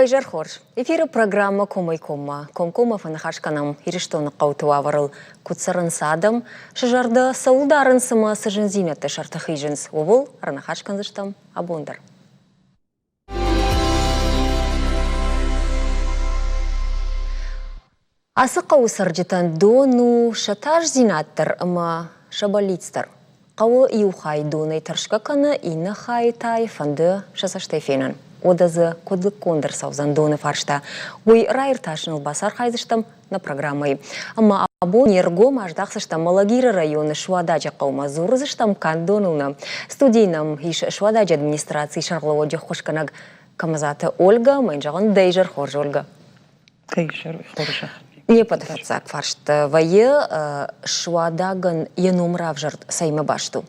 Уӕ хорз! Эфиры программӕ Комӕй-коммӕ комкоммӕ фӕныхас кӕнӕм Ирыстоны хъӕуты уавӕрыл, куыд цӕрынц адӕм, сӕ зӕрдӕ цӕуыл дарынц ӕмӕ цы зындзинӕдты сӕрты хизынц, ууыл ӕрныхас кӕндзыстӕм абон дӕр. Ацы хъӕуы цӕрджытӕн дон у сӕ тасдзинад дӕр ӕмӕ сӕ бӕллиц дӕр. Хъӕуы иу хай донӕй тӕрсгӕ кӕны, иннӕ хайы та йӕ фӕнды сӕ цӕстӕй фенын. Уӕдӕ дзы куыд лыггонд ӕрцӕудзӕн доны фарста, уый раиртасыныл бацархайдзыстӕм нӕ программӕйы. Ӕмӕ абон не ргом аздахдзыстӕм Алагиры районы Суададжы хъӕумӕ, дзурдзыстӕм канд доныл нӕ. Студийы нӕм ис Суададжы администрацийы сӕргълӕууӕджы ӕххуысгӕнӕг Камазаты Ольга. Мӕн зӕгъын, дӕ изӕр хорз, Ольга. Не ппӕты фыццаг фарст вӕййы, Суадагӕн йӕ ном равзӕрд цӕимӕ баст у?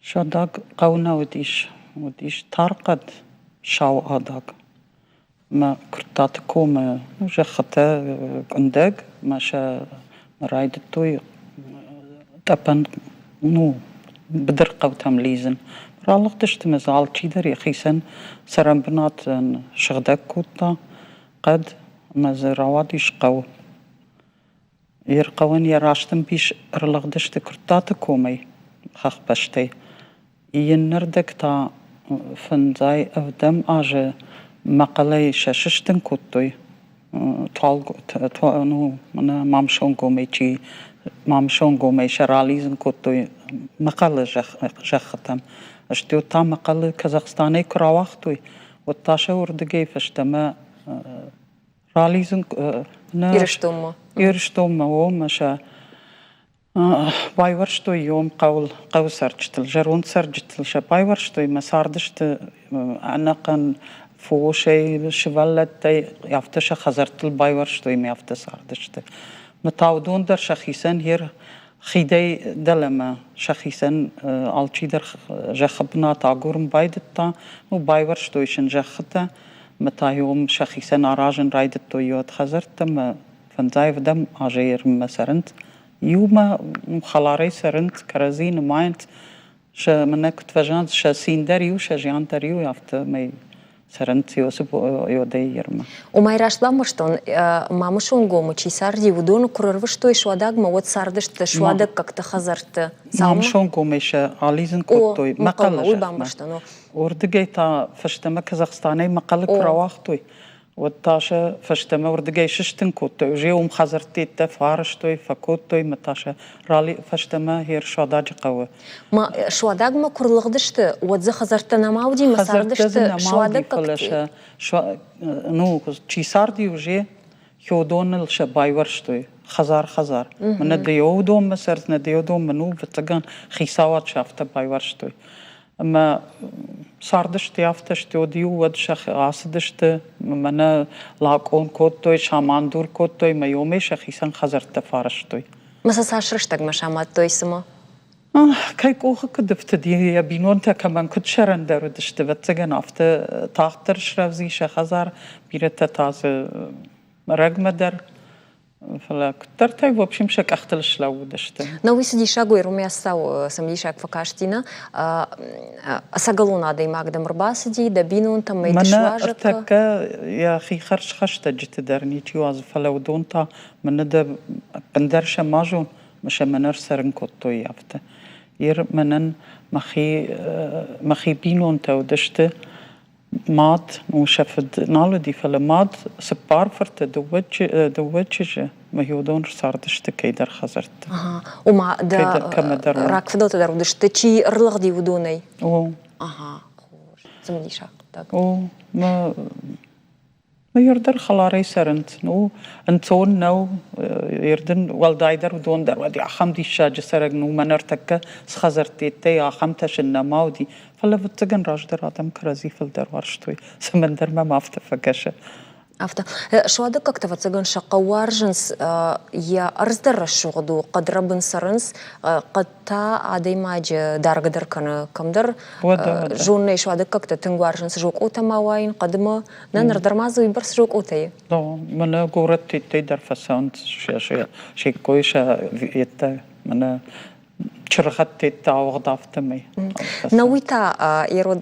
Суадаг хъӕу нӕ уыдис, уыдис тархъӕд, сау адаг. Мӕ Куырттаты комы зӕххытӕ къуындӕг мӕ сӕ райдыдтой тъӕпӕн, ну, быдыр хъӕутӕм лидзын. Ралыгъдысты мӕ дзы алчидӕр йӕхицӕн цӕрӕнбынатӕн сыгъдӕг кодта хъӕд ӕмӕ дзы рауадис хъӕу. Ирхъӕуӕн йӕ рӕстӕмбис ӕрлыгъдысты Куырттаты комӕй, хӕхбӕстӕй. Иннӕрдӕг та фӕндзай ӕвдӕм азы мӕхъӕлӕй сӕ сыстын кодтой Мамсонгомӕй чи Мамсонгомӕй сӕ ралидзын кодтой Мӕхъӕлы зӕххытӕм. Стӕй та Мӕхъӕлы Казахстанӕй куы рауагътой, уӕд та сӕ уырдыгӕй фӕстӕмӕ ралидзын Ирыстонмӕ. Ирыстонмӕ, омӕ сӕ байуӕрстой йом хъӕуыл, хъӕуы цӕрджытыл, зӕронд цӕрджытыл сӕ байуӕрстой мӕ цардысты ӕнӕхъӕн фосӕй, сывӕллӕттӕй, афтӕ сӕ хӕдзӕрттыл байуӕрстой мӕ афтӕ цардысты. Мӕ та уыдон дӕр сӕхицӕн йе хидӕй дӕлӕмӕ сӕхицӕн алчидӕр зӕххы бынат агурын байдыдта, ну, байуӕрстой сын зӕххытӕ, мӕ та йом сӕхицӕн аразын райдыдтой уӕд хӕдзӕрттӕ мӕ фӕндзай ӕвдӕм азӕй ӕрмӕ цӕрынц. Иумӕ хӕларӕй цӕрынц, кӕрӕдзи нымайынц. Сӕ мӕнӕ куыд фӕзӕгъынц, сӕ цин дӕр иу, сӕ зиан дӕр иу, афтӕмӕй цӕрынц Иосиф ермӕ. Уымӕй раст бамбӕрстон, Мамысонгомы чи царди, уыдоны куы рырвыстой Суадагмӕ, уӕд цардысты суадӕггӕгты хӕдзӕртты. Мамысонгомӕй сӕ алидзын кодтой Мӕхъӕлы зӕхмӕ. Уырдыгӕй та фӕстӕмӕ Казахстанӕй Мӕхъӕлы куы рауагътой, уӕд та сӕ фӕстӕмӕ уырдыгӕй сыстын кодтой. Уже уым хӕдзӕрттӕ фӕарӕзтой, фӕкодтой ӕмӕ та сӕ фӕстӕмӕ хер Суададжы хъӕуы. Ма Суадагмӕ куы рлыгъдысты, уӕд дзы хӕдзӕрттӕ нӕма уыди мӕ цардысты суадӕггӕгты? Фӕлӕ сӕ, ну, чи царди уже, хёдоныл сӕ байуӕрстой хӕдзар-хӕдзар. Мӕнӕ ды уыдонмӕ цӕрд, нӕ ды уыдонмӕ, ну, ӕвӕццӕгӕн, хицауад сӕ афтӕ байуӕрстой. Ӕмӕ цардысты афтӕ, стӕй-иу уӕд сӕхи ацыдысты, мӕнӕ лакъон кодтой, самандур кодтой ӕмӕ уымӕй сӕхицӕн хӕдзӕрттӕ фӕрӕзтой. Мӕ сӕ цас рӕстӕгмӕ самадтой цымӕ? Кӕй къухы куыд ӕфтыди, йӕ бинонтӕ кӕмӕн куыд сӕрӕндӕр уыдысты, ӕвӕццӕгӕн, афтӕ тагъддӕр срӕвдз и сӕ хӕдзар, бирӕтӕ та дзы рӕгмӕ дӕр. Фӕлӕ куыддӕртӕй, в общем, сӕ къӕхтыл слӕууыдысты. Но уый цы диссаг у, Румясау цымыдисаг фӕкасти, нӕ? Ӕцӕгӕлон адӕймаг дӕм ӕрбацыди, дӕ бинонтӕм ӕй ды Мӕнӕ ӕртӕккӕ йӕхи хӕрзхӕстӕджыты дӕр ничи уадзы, фӕлӕ уыдон та мӕнӕ дӕ ӕппындӕр сӕ ма зон, мӕ сӕ мӕнӕ ӕрцӕрын кодтой афтӕ. Ир мӕнӕн мӕхи, мӕхи бинонтӕ уыдысты Мад, ну, сӕ фыд нал уыди, фӕлӕ мад цыппар фырты, дыууӕ чызджы мӕ уыдон цардысты кӕйдӕр хӕдзӕртты. Ома дӕ рагфыдӕлтӕ дӕр уыдысты, чи ӕрлыгъди, уыдонӕй? О. Ага, хорз. Цымыдисаг хъуыддаг. О, мӕ Ӕрдӕр хӕларӕй цӕрынц. Ну, ӕнцон нӕу, ердын уӕлдайдӕр уыдон дӕр уӕд ахӕм диссаджы цӕрӕг ну мӕн ӕртӕккӕ цы хӕдзӕрттӕй ахӕмтӕ сын нӕма уыди. Фӕлӕ ӕвӕццӕгӕн раздӕр адӕм кӕрӕдзи фылдӕр уарзтой. Цӕмӕндӕр мӕм афтӕ фӕкӕсы. Афтӕ. Суадӕггӕгтӕ, ӕвӕццӕгӕн, сӕ хъӕу уарзынц, йӕ ӕрдз дӕр рӕсугъд у, хъӕдрӕбын цӕрынц, хъӕд та адӕймаджы даргӕдӕр кӕны кӕмдӕр. Зоннӕй суадӕггӕгтӕ тынг уарзынц зокъотӕ ма уайын, хъӕдмӕ. Нӕ, ныр дӕр ма дзы уыйбӕрц зокъотӕ и. Мӕнӕ горӕттӕй дӕр фӕцӕуынц се ккой сӕ йедтӕ мӕнӕ. Чыргъӕдтӕ ауыгъд афтӕмӕй. На уый та Ерод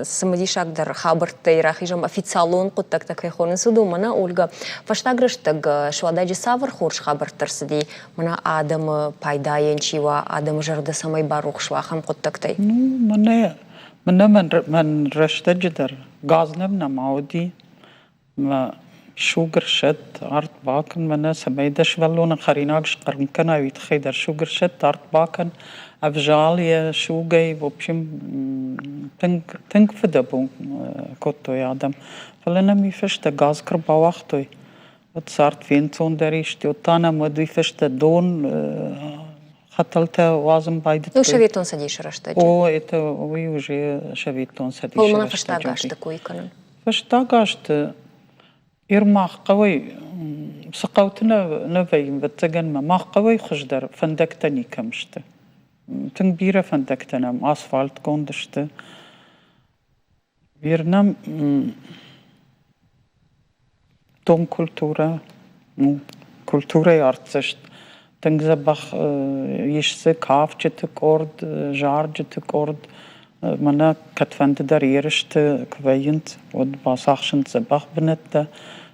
цымыдисагдӕр хабӕрттӕй рахизӕм официалон хъуыддӕгтӕ кӕй хонынц, уыдон мӕнӕ Ольга фӕстаг рӕстӕг Суададжы цавӕр хорз хабӕрттӕ рцыди, мӕнӕ адӕмы пайдайӕн чи уа, адӕмы зӕрдӕ цӕмӕй барухс уа, ахӕм хъуыддӕгтӕй? Ну, мӕнӕ мӕнӕ мӕн рӕстӕджы дӕр газ нӕм нӕма уыди. Мӕ сугырсӕтт арт бакӕн мӕнӕ, цӕмӕй дӕ сывӕллонӕн хӕринаг схъарм кӕнай, уый тыххӕй дӕр сугырсӕтт арт бакӕн. Ӕвзалыйӕ, сугӕй, в общем, тынг, тынг фыдӕбон кодтой адӕм. Фӕлӕ нӕм уый фӕстӕ газ куы рбауагътой, уӕд цард фенцондӕр ис. Уӕд та нӕм уӕд уый фӕстӕ дон хӕтӕлтӕ уадзын байдыдтой. Ну, Советон Цӕдисы рӕстӕджы. О, это уый уже Советон Цӕдисы Фӕлӕ мӕнӕ фӕстаг азты кой кӕнын. Фӕстаг азты Ир мах хъӕуӕй цы хъӕуты нӕ, нӕ вӕййы, ӕвӕццӕгӕн ма мах хъӕуӕй хуыздӕр фӕндӕгтӕ никӕм сты. Тынг бирӕ фӕндӕгтӕ нӕм асфальтгонд сты. Ир нӕм дом культурӕ, ну, культурӕйы артдзӕст Тынг дзӕбӕх ис дзы кафджыты къорд, зарджыты къорд. Мӕнӕ кӕдфӕнды дӕр ерысты куы вӕййынц, уӕд бацахсынц дзӕбӕх бынӕттӕ.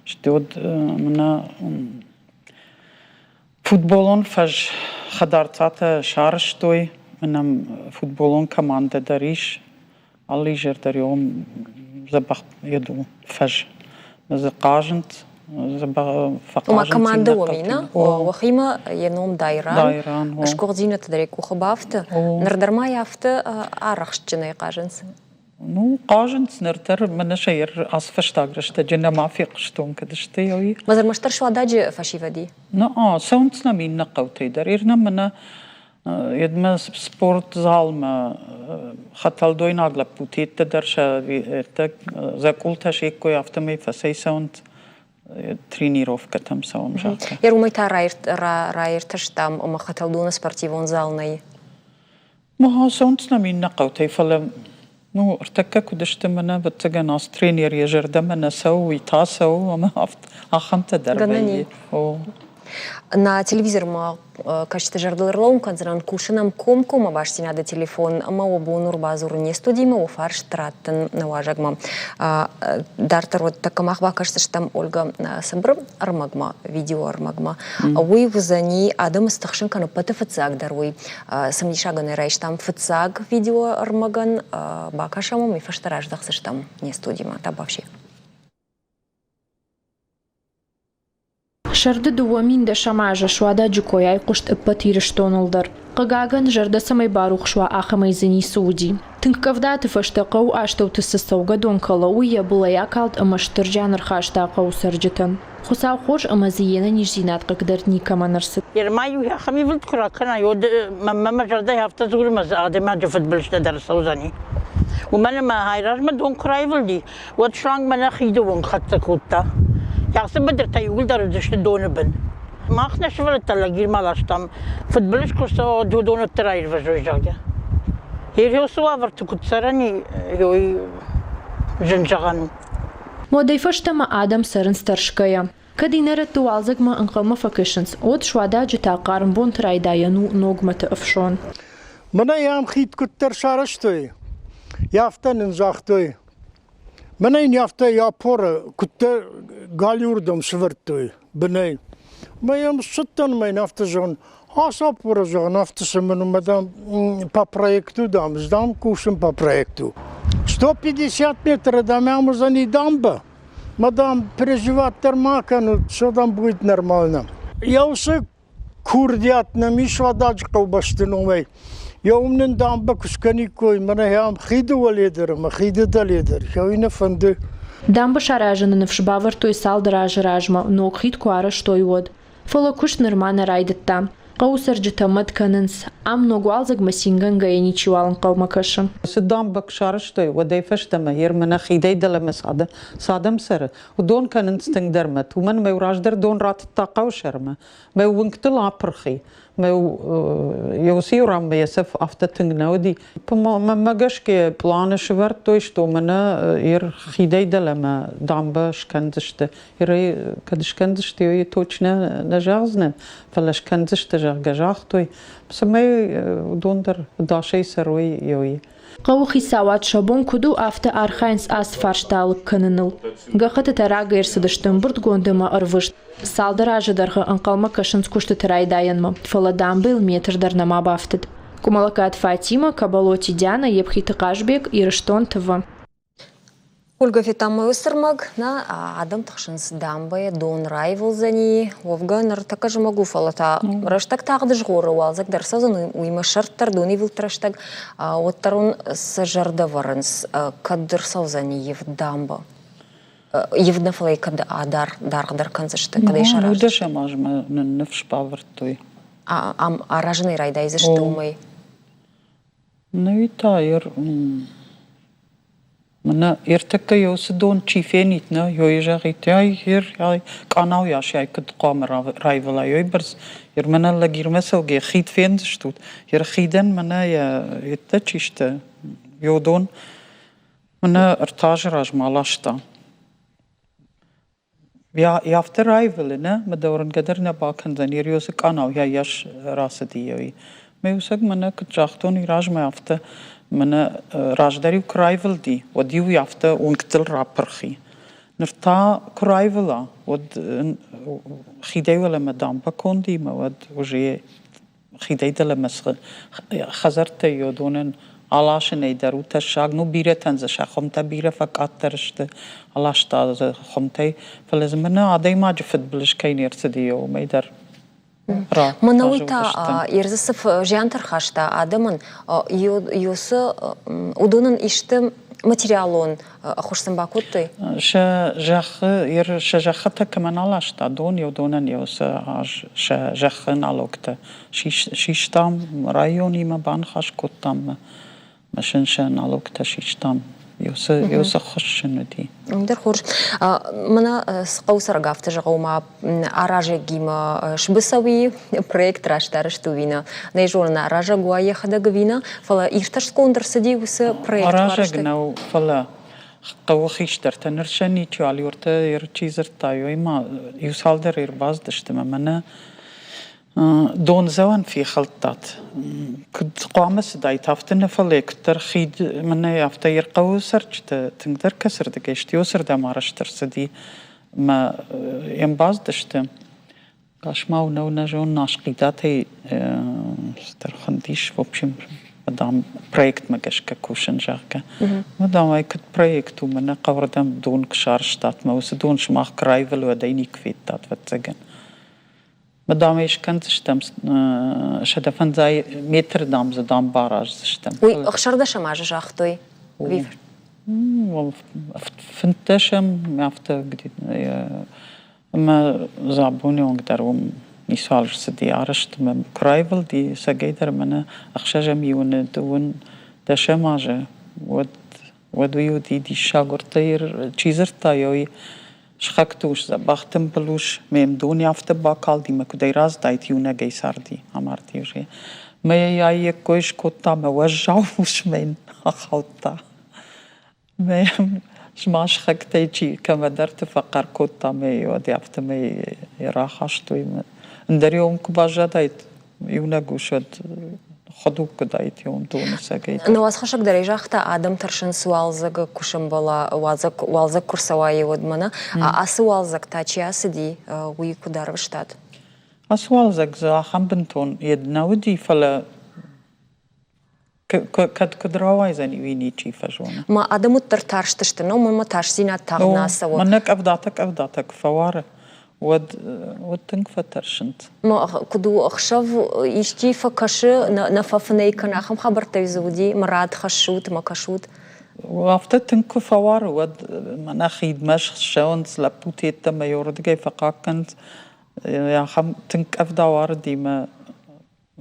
Стӕй уӕд мӕнӕ футболон фӕз Хӕдарцатӕ сарӕзтой. Мӕнӕ футболон командӕ дӕр ис. Алы изӕр дӕр уым дзӕбӕх йед у фӕз. Дзы хъазынц, Ома командӕ уӕм и, нӕ? Уӕхимӕ йӕ ном Дайран. Дайран, Сгуыхтдзинӕдтӕ дӕр йӕ къухы бафты. Ныр дӕр ма йӕ афтӕ арӕхстджынӕй хъазынц. Ну, хъазынц ныр дӕр мӕнӕ сӕ ацы фӕстаг рӕстӕджы нӕма фехъуыстон, кӕд сты, уый. Ӕрмӕстдӕр Суададжы фӕсивӕд и? Ну, цӕуынц нӕм иннӕ хъӕутӕй дӕр. Ир нӕм мӕнӕ Едмӕ спортзалмӕ хӕтӕлдойнаг лӕппутӕ дӕр сӕ дзӕкъултӕ се ккой, афтӕмӕй фӕцӕйцӕуынц тренировкӕтӕм цӕуӕм, зӕгъгӕ. Йе уымӕй та раиртӕстам ӕмӕ Хӕтӕлдоны спортивон зал нӕй. Ма цӕуынц нӕм иннӕ хъӕутӕй, фӕлӕ ну, ӕртӕккӕ куыд сты, мӕнӕ, ӕвӕццӕгӕн, ацы тренер йӕ зӕрдӕмӕ нӕ цӕуы, уый та цӕуы, ӕмӕ ахӕмтӕ дӕр вӕййы. На телевизормӕ кӕсджыты зӕрдыл ӕрлӕууын кӕндзынӕн, кусын ӕм комкоммӕ бастдзинады телефон ӕмӕ уӕ бон у ӕрбадзурын не студимӕ, уӕ фарст раттын нӕ уазӕгмӕ. Дарддӕр уӕд тӕккӕ мах бакӕсдзыстӕм Ольга цыбыр ӕрмӕгмӕ, видеоӕрмӕгмӕ. Уый уыдзӕни адӕмы стыхсын кӕны ӕппӕты фыццагдӕр уый. Цымыдисагӕн райстам фыццаг видеоӕрмӕгӕн, бакӕсӕм ӕм, уый фӕстӕ раздӕхдзыстӕм не студимӕ. Табуафси. Сӕрды 2010 азы Суададжы кой айхъуыст ӕппӕт Ирыстоныл дӕр. Хъыгагӕн, зӕрдӕ цӕмӕй барухс уа, ахӕмӕй дзы ницы уыди. Тынг къӕвдаты фӕстӕ хъӕуы астӕуты цы цӕугӕдон кӕлы, уый йӕ былӕй акалд ӕмӕ стыр зиан ӕрхаста хъӕуы цӕрджытӕн. Хуыцау хорз ӕмӕ дзы йе нӕниздзинад хъыгдард никӕмӕн ӕрцыд. Ерма-иу ахӕм ивылд куы ракӕнай, уӕд мӕнмӕ мӕ зӕрдӕ афтӕ дзуры, ӕмӕ дзы адӕймаджы фыдбылызтӕ дӕр ӕрцӕудзӕни. Уымӕн ӕмӕ айразмӕ дон куы раивылди, уӕд суанг мӕнӕ хиды онг хӕццӕ кодта. Ацы быдыртӕ иууылдӕр уыдысты доны бын. Мах нӕ сывӕллӕттӕ лӕгирмӕ ластам, фыдбылыз куы рцӕуа, уӕд уыдон уӕддӕр аирвӕзой, зӕгъгӕ. Ереусы уавӕрты куыд цӕрӕн и, уый зын зӕгъӕн у. Уӕдӕй фӕстӕмӕ адӕм цӕрынц тӕрсгӕйӕ. Кӕд иннӕ рӕтты уалдзӕгмӕ ӕнхъӕлмӕ фӕкӕсынц, уӕд Суададжы та хъарм бонты райдайӕн у ногмӕты ӕфсон. Мӕнӕ йӕм хид куыддӕр сарӕзтой, афтӕ нын загътой, Мӕнӕ йын афтӕ йӕ опорӕ куыддӕр галиуырдӕм сӕвӕрдтой бынӕй. Мӕ йӕм ссыдтӕн мӕ йын афтӕ зӕгъын, ацы опорӕ, зӕгъын, афтӕ цӕмӕн у, мӕ, дам, по проекту, дам, сдам кусын по проекту. 150 метра, дам, ам уыдзӕни дамба, мӕ, дам, переживать дӕр ма кӕнут, все там будет нормально. Йӕ уыцы курдиат нӕм ис Суададжы хъӕубӕсты номӕй. Йӕ уым нын дамбӕ куы скӕниккой, мӕнӕ ам хиды уӕле дӕр ӕмӕ хиды дӕле дӕр, уый нӕ фӕнды. Дамбӕ саразыны ныфс бавӕрдтой цалдӕр азы размӕ, ног хид куы арӕзтой, уӕд. Фӕлӕ куыст нырма нӕ райдыдта. Хъӕуы цӕрджытӕ мӕт кӕнынц, ам ног уалдзӕгмӕ цингӕнгӕйӕ ничиуал ӕнхъӕлмӕ кӕсы. Цы дамбӕ куы сарӕзтой, уӕдӕй фӕстӕмӕ Ермӕнӕ хидӕй дӕлӕмӕ цы адӕм цӕры, Уыдон кӕнынц тынгдӕр мӕт, уымӕн ӕмӕ-иу раздӕр дон ратыдта хъӕуы сӕрмӕ, мӕ уынгтыл апырх и. Мӕ уыцы иу ранмӕ йӕ цӕф афтӕ тынг нӕ уыди. Мӕнмӕ гӕсгӕ планы сывӕрдтой, что мӕнӕ ер хидӕй дӕлӕмӕ дамбӕ скӕндзысты. Ерӕй кӕд скӕндзысты, уый точно нӕ зӕгъдзынӕн, фӕлӕ скӕндзысты, зӕгъгӕ, загътой, цӕмӕй уыдон дӕр ӕдасӕй цӕрой еуи. Хъӕуы хицауад сӕ бон куыд у, афтӕ архайынц ацы фарста алыг кӕныныл. Гӕххӕттытӕ рагӕй ӕрцыдысты ӕмбырдгонд ӕмӕ ӕрвыст. Цалдӕр азы дӕргъы ӕнхъӕлмӕ кӕсынц куыстыты райдайӕнмӕ, фӕлӕ дамбӕйыл метр дӕр нӕма бафтыд. Къуымӕллӕггаты Фатимӕ, Кабалоти Диана, Епхиты Хъазбег, Ирыстон ТВ. Ольга федтам ӕрмӕг, нӕ адӕм тыхсынц дамбӕйӕ, дон раивылдзӕни. Уӕвгӕ ныртӕккӕ зымӕг у, фӕлӕ та рӕстӕг тагъд згъоры, уалдзӕг дӕр цӕудзӕн, уыимӕ сӕрд дӕр, донивылд рӕстӕг. Уӕддӕр уын цы зӕрдӕ вӕрынц, кӕд ӕрцӕудзӕни ивд дамбӕ? Ивд нӕ, фӕлӕ кӕд адаргъдӕр кӕндзысты, кӕд ӕй сараздзысты? Нудӕсӕм азмӕ нын ныфс бавӕрдтой. Ам аразынӕй райдайдзысты уымӕй? Нӕ та мӕнӕ ӕртӕккӕ уыцы дон чи фенид, нӕ, ёй зӕгъид, ай, ер, ай, къанау йас ай куыд хъуамӕ райвӕла, ёй бӕрц, ер мӕнӕ лӕгирмӕ цӕугӕ хид фендзыстут, ер хидӕн мӕнӕ йӕ еттӕ чи сты, ё дон мӕнӕ ӕртӕ азы размӕ аласта. Афтӕ раивылы, нӕ, мӕ дӕ уырнгӕ дӕр нӕ бакӕндзӕн, Ериозы къанау йӕ йас рацыди ӕви. Мӕ усаг мӕнӕ куыд загътон, уый размӕ афтӕ мӕнӕ раздӕр-иу куы раивылди, уӕд-иу афтӕ уынгтыл рапырх и. Ныр та куы раивыла, уӕд хидӕй уӕлӕмӕ дамбӕ кондимӕ, уӕд уже хидӕй дӕлӕмӕ хӕдзӕрттӕй уыдонӕн аласынӕй дӕр у тӕссаг. Ну, бирӕтӕн дзы сӕ хуымтӕ бирӕ фӕкъаддӕр сты, аласта дзы хуымтӕй, фӕлӕ дзы мӕнӕ адӕймаджы фыдбылыз кӕй не рцыди, уымӕй дӕр Мӕнӕ уый та ердзы цы зиантӕ рхаста адӕмӕн, уыцы уыдонӕн исты материалон ӕххуыс сын бакодтой? Сӕ зӕххы, сӕ зӕххытӕ кӕмӕн аласта дон, уыдонӕн уыцы аз сӕ зӕххы налогтӕ систам, районимӕ баныхас кодтам ӕмӕ сын сӕ налогтӕ систам. Уыцы ӕххуыс сын уыди. Дӕр хорз. Мӕнӕ хъӕуы цӕрӕг афтӕ зӕгъы, ома аразӕгимӕ сбыцӕуи, проект раст арӕзт у ӕви нӕ. Нӕ зонын, аразӕг уа йӕхӕдӕг ӕви нӕ, фӕлӕ иртӕстгонд ӕрцыди уыцы проект. Аразӕг нӕу, фӕлӕ хъӕуы хистӕртӕ ныр сӕ ничиуал иуыртӕ чи дзырдта, уый ма иу цалдӕр ӕрбацыдысты ӕмӕ мӕнӕ Дондзӕуӕн фехӕлдтат. Куыд хъуамӕ цыдаид, афтӕ нӕ, фӕлӕ куыддӕр хид мӕнӕ афтӕ йе рхъӕуы цӕрджытӕ тынгдӕр кӕцырдыгӕй сты, уыцырдӕм арӕзт ӕрцыди мӕ йӕм бацыдысты. Гасмау нӕу, нӕ зонын, Асхъидатӕй цыдӕр хуындис, в общем, дам, проектмӕ гӕсгӕ кусын, зӕгъгӕ. Ну, дам, ай куыд проект у, мӕнӕ хъӕуырдӕм дон куы сарӕзтат, мӕ уыцы дон сымах куы раивылы, уӕд ӕй никуы федтат, ӕвӕццӕгӕн. Дам ӕй скӕндзыстӕм 150 метры, дам дзы дам бараздзыстӕм. Уый 16 азы загътой? Фынддӕсӕм афтӕ ӕмӕ дзы абоны онг дӕр уым ницуал рцыди арӕзт ӕмӕ куы раивылди цӕгӕйдӕр мӕнӕ ӕхсӕзӕм июны дыууын дӕсӕм азы, уӕд уӕд уый уыди диссаг уӕртӕ чи дзырдта, уый Сыхӕгты ус дзӕбӕх тымбыл ус, ме мдони афтӕ бакалди мӕ куыдӕй рацыдаид, иунӕгӕй царди, амарди уже. Мӕ йӕ йе ккой скодта мӕ уӕззау усмӕ йын ахаудта. Мӕ ма сыхӕгтӕй чи кӕмӕдӕрты фӕхъӕр кодта мӕ уӕд афтӕмӕй йӕ рахастой. Ӕндӕр уым куы баззадаид, иунӕг ус уӕд хуыдуг уыдаид доны цӕгӕй. Нуазхӕссӕг дӕр ӕй загъта, адӕм тӕрсынц уалдзӕг куы сӕмбӕла, уалдзӕг, уалдзӕг куы рцӕуа, уӕд мӕнӕ. Ацы уалдзӕг та чи ацыди, уый куыд арвыстат? Ацы уалдзӕг дзы ахӕм бынтон йед нӕ уыди, фӕлӕ кӕд куыд рауайдзӕни, уый ничи фӕзоны. Ма адӕм уӕддӕр тарстысты, но мӕнмӕ тасдзинад тагъд нӕ цӕуы. Мӕнӕ къӕвдатӕ къӕвдатӕ куы фӕуары, уӕд, уӕд тынг фӕтӕрсынц. Куыд у ӕхсӕв исчи фӕкӕсы, нӕ фӕфынӕй кӕны, ахӕм хабӕрттӕ дзы уыди, мӕ рад хӕссут, мӕ кӕсут? Афтӕ тынг куы фӕуары, уӕд мӕнӕ хидмӕ ссӕуынц лӕппутӕ йеддӕмӕ еуырдыгӕй фӕхъахъхъӕнынц. Ахӕм тынг къӕвда уарыди мӕ.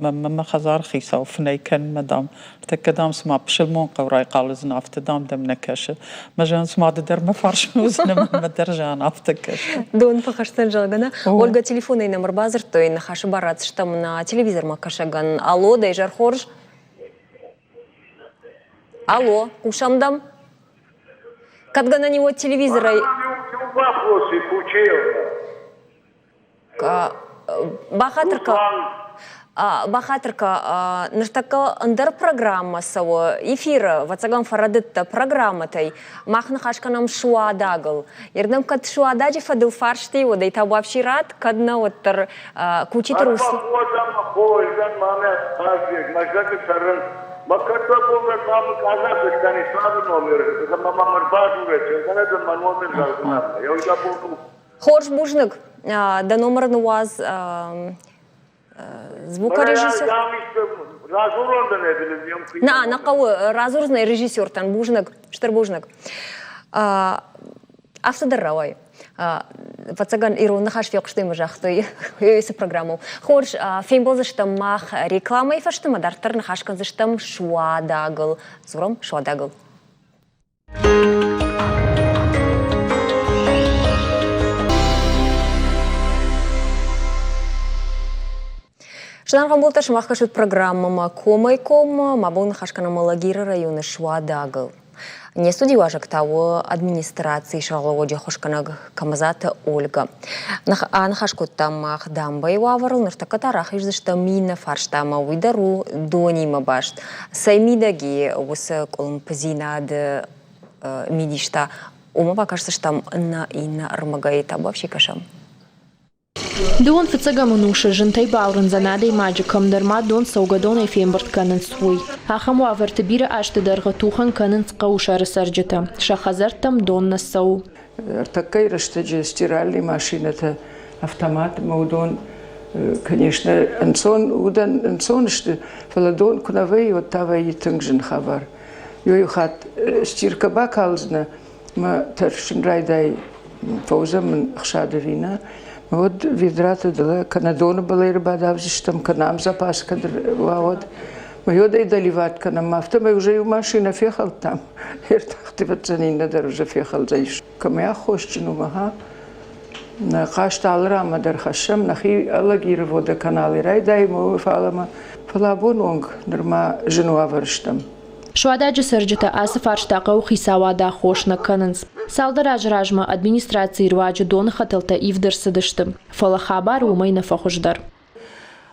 Мӕнмӕ мӕ хӕдзары хицау фынӕй кӕнынмӕ, дам, ныртӕккӕ, дам, цыма пысылмон хъӕу райхъал уыдзынӕ, афтӕ, дам, дӕм нӕ кӕсы. Мӕ зӕгъын, цыма ды дӕр мӕ фарсмӕ уыдзынӕ, мӕнмӕ дӕр зӕгъын, афтӕ кӕсы. Дон фӕхӕсдзӕн, зӕгъгӕ, нӕ? Ольга, телефонӕй нӕм ӕрбадзырдтой, ныхасы бар ратдзыстӕм нӕ телевизормӕ кӕсӕгӕн. Алло, дӕ изӕр хорз? Алло, хъусӕм дӕм? Кӕд гӕнӕн и, уӕд телевизорӕй... Вопросы Кучеевна. Бахатыр кӕ, бахатыр кӕ, ныртӕккӕ ӕндӕр программӕ цӕуы эфиры, ӕвӕццӕгӕн фӕрӕдыдтӕ программӕтӕй. Мах ныхас кӕнӕм Суадагыл. Ердӕм кӕд Суададжы фӕдыл фарсти, уӕд ӕй та вообще рад, кӕд нӕ, уӕддӕр Кучиты Руслан. Мӕ кӕддӕр бон мамы къазаты Станиславы номер, ӕмӕ мӕм ӕрбадзурӕд, зӕгъгӕ дын мӕ номер зӕгъдзынӕн. Еу бон у. Хорз, бузныг. Дӕ номыр ныууадз звукорежиссер. На, нӕ хъӕуы радзурдзынӕ режиссертӕн. Бузныг, стыр бузныг. Афтӕ дӕр рауайы. Ӕвӕццӕгӕн, ирон ныхас фехъуыстой ӕмӕ загътой цы программӕ у. Хорз, фембӕлдзыстӕм мах рекламӕйы фӕстӕмӕ, дарддӕр ныхас кӕндзыстӕм Суадагыл. Дзурӕм Суадагыл. Зынаргъ ӕмбӕлттӕ, сымах кӕсут программӕмӕ Комӕй-коммӕ. Мӕ бон ныхас кӕнӕм Алагиры районы Суадагыл. Не студийы уазӕг та у администрацийы сӕргълӕууӕджы ӕххуысгӕнӕг Камазаты Ольга. Аныхас кодтам мах дамбӕйы уавӕрыл, ныртӕккӕ та рахиздзыстӕм иннӕ фарстамӕ, уый дӕр у донимӕ баст. Цӕй мидӕг и уыцы къуылымпыдзинады мидис та, уымӕ бакӕсдзыстӕм нӕ иннӕ ӕрмӕгӕй та вообще кӕсӕм. Дыууын фыццӕгӕм ӕнусы зынтӕй бауырндзӕн адӕймаджы, кӕмдӕр ма дон цӕугӕдонӕй фембырд кӕнынц, уый. Ахӕм уавӕрты бирӕ азты дӕргъы тухӕн кӕнынц хъӕуысӕры цӕрджытӕ. Сӕ хӕдзӕрттӕм дон нӕ цӕуы. Ӕртӕккӕйы рӕстӕджы стиральный машинӕтӕ, автоматмӕ уыдон, конечно, ӕнцон уыдӕн ӕнцон сты, фӕлӕ дон куы нӕ вӕййы, уӕд та вӕййы тынг зын хабар. Иу хатт стиркӕ бакалдзынӕ, мӕ тӕрсын райдай, фӕуыдзӕн мын ӕхсад ӕви нӕ. Уӕд ведраты дӕлӕ кӕнӕ доны былӕй ӕрбадавдзыстӕм, кӕнӕ ам запас кӕд уа, уӕд. Мӕ уӕд ӕй доливат кӕнӕм, афтӕмӕй уже иу машинӕ фехӕлдтам. Ӕртахти фӕццӕн, иннӕ дӕр уже фехӕлдзӕнис. Кӕмӕй аххосджын у, мӕ Нӕ хъаст алы ранмӕ дӕр хӕссӕм, нӕхи Алагиры водоканалы райдайӕм, фӕлӕ фӕлӕ абоны онг нырма зын уавӕры стӕм. Суададжы цӕрджытӕ ацы фарста хъӕуы хицауады аххос нӕ кӕнынц. Цалдӕр азы размӕ администрацийы руаджы доны хӕтӕлтӕ ивд ӕрцыдысты, фӕлӕ хабар уымӕй нӕ фӕхуыздӕр.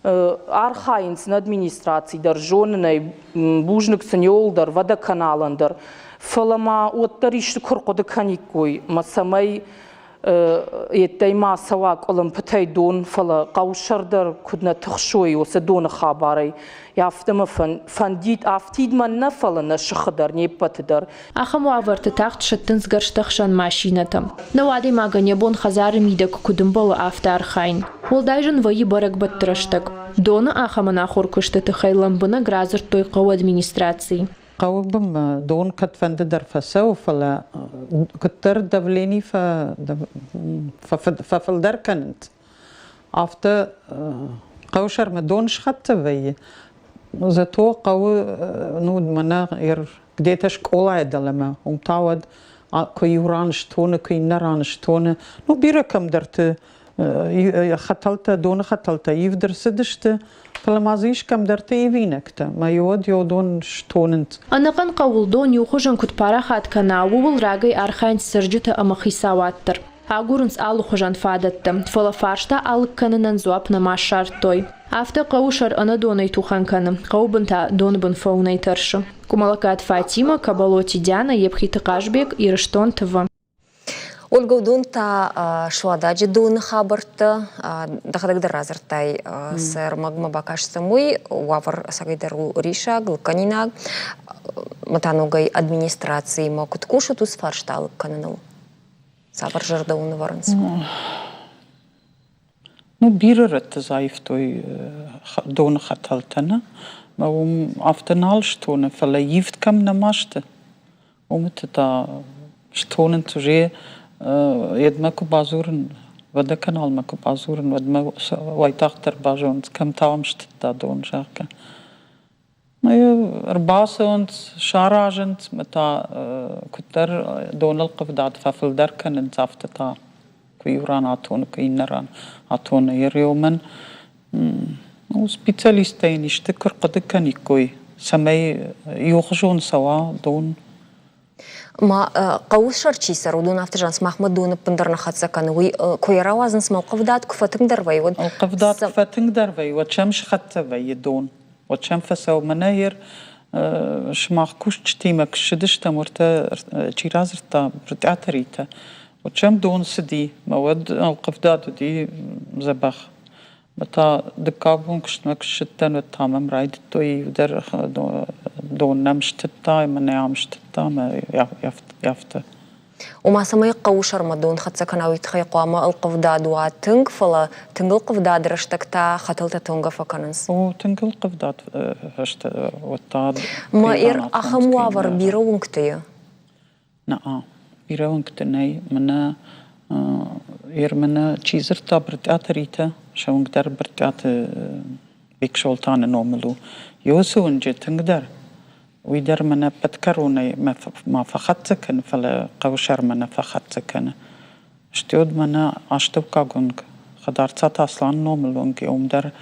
Архайынц нӕ администраци дӕр, зонынӕй, бузныг сын иуылдӕр, водоканалӕн дӕр. Фӕлӕ ма уӕддӕр исты куы рхъуыды кӕниккой, мӕ цӕмӕй йеддӕй ма цӕуа къуылымпытӕй дон, фӕлӕ хъӕусӕр дӕр куыд нӕ тыхсой уыцы доны хабарӕй. Афтӕ мӕ фӕндид, афтид мӕн нӕ, фӕлӕ нӕ сыхы дӕр, не ппӕты дӕр. Ахӕм уавӕрты тагъд сӕттынц гӕрзтӕхсӕн машинӕтӕ. Нӕу адӕймагӕн йӕ бон хӕдзары мидӕг куыд ӕмбӕлы, афтӕ архайын. Уӕлдай зын вӕййы бӕрӕгбӕтты рӕстӕг. Доны ахӕм ӕнахуыр куысты тыххӕй лӕмбынӕг радзырдтой хъӕуы администрацийы. Хъӕуы бынмӕ дон кӕдфӕнды дӕр фӕцӕуы, фӕлӕ куыддӕр давлени фӕфылдӕр кӕнынц, афтӕ хъӕуы сӕрмӕ дон схӕццӕ вӕййы. Зато хъӕуы, ну, мӕнӕ где-то скъолайы дӕлӕмӕ, уым та уӕд куы иу ран стоны, куы иннӕ ран стоны. Ну, бирӕ кӕмдӕрты хӕтӕлтӕ, доны хӕтӕлтӕ ивд ӕрцыдысты, фӕлӕ ма дзы ис кӕмдӕрты ивинӕгтӕ, мӕ уӕд йӕ дон стонынц. Ӕнӕхъӕн хъӕуыл дон иухуызон куыд парахат кӕна, ууыл рагӕй архайынц цӕрджытӕ ӕмӕ хицауад дӕр. Агурынц алыхуызӕн фадӕттӕ, фӕлӕ фарста алыг кӕнынӕн дзуапп нӕма ссардтой. Афтӕ хъӕуы сӕр ӕнӕдонӕй тухӕн кӕны, хъӕуы бын та доны бын фӕуынӕй тӕрсы. Къуымӕлӕггаты Фатимӕ, Кабалоти Диана, Епхиты Хъазбег, Ирыстон ТВ. Ольга, уыдон та Суададжы доны хабӕрттӕ дӕхӕдӕг дӕр радзырдтай, цы ӕрмӕгмӕ бакастӕм, уый уавӕр ӕцӕгӕйдӕр у риссаг, лыггӕнинаг. Ӕмӕ та ногӕй администрациимӕ куыд кусут уыцы фарста алыг кӕныныл? Цавӕр зӕрдӕ уын ӕвӕрынц? Ну, бирӕ рӕтты дзы аивтой доны хӕтӕлтӕ, нӕ? Ӕмӕ уым афтӕ нал стоны, фӕлӕ ивд кӕм нӕма сты, уымыты та стонынц уже йедмӕ куы бадзурын. Водоканалмӕ куы бадзурын, уӕд мӕ уайтагъддӕр базонынц, кӕм та уӕм стыдта дон, зӕгъгӕ. Ӕрбацӕуынц, саразынц ӕмӕ та куыддӕр донӕлхъывдад фӕфылдӕр кӕнынц, афтӕ та куы иу ран атоны, куы иннӕ ран атоны. Ереумӕн специалисттӕ йын исты куы рхъуыды кӕниккой, цӕмӕй иухуызон цӕуа дон. Ма хъӕуы сӕр чи цӕры, уыдон афтӕ зӕгъынц, махмӕ дон ӕппындӕр нӕ хӕццӕ кӕны. Уый куы йӕ рауадзынц, ма ӕлхъывдад куы фӕтынгдӕр вӕййы, уӕд Ӕлхъывдад куы фӕтынгдӕр вӕййы, уӕд сӕм схӕццӕ вӕййы дон. Уӕд сӕм фӕцӕуы мӕнӕ ер сымах кусджытимӕ куы ссыдыстӕм, уӕртӕ чи радзырдта, Брытъиаты Ритӕ, уӕд сӕм дон цыди, мӕ уӕд ӕлхъывдад уыди дзӕбӕх. Мӕ та дыккаг бон куыстмӕ куы ссыдтӕн, уӕд та мӕм райдыдтой иу дӕр дон нӕм стыдта ӕмӕ нӕ ам стыдта ӕмӕ афтӕ. Ома, цӕмӕй хъӕуы сӕрмӕ дон хӕццӕ кӕна, уый тыххӕй хъуамӕ ӕлхъывдад уа тынг, фӕлӕ тынг ӕлхъывдады рӕстӕг та хӕтӕлтӕ тонгӕ фӕкӕнынц. О, тынг ӕлхъывдад фӕстӕ уӕд та. Ма ахӕм уавӕр бирӕ уынгты и? Нӕ, бирӕ уынгты нӕй. Мӕнӕ Ермӕнӕ чи дзырдта Брытъиаты Ритӕ, сӕ уынг дӕр Брытъиаты Бексолтаны номыл у. Уыцы уынджы тынгдӕр, уый дӕр мӕнӕ ӕппӕт кӕронӕй ма фӕхӕццӕ кӕны, фӕлӕ хъӕуы сӕрмӕ нӕ фӕхӕццӕ кӕны. Стӕй уӕд мӕнӕ астӕуккаг уынг, Хӕдарцаты Асланы номыл уынг, уым дӕр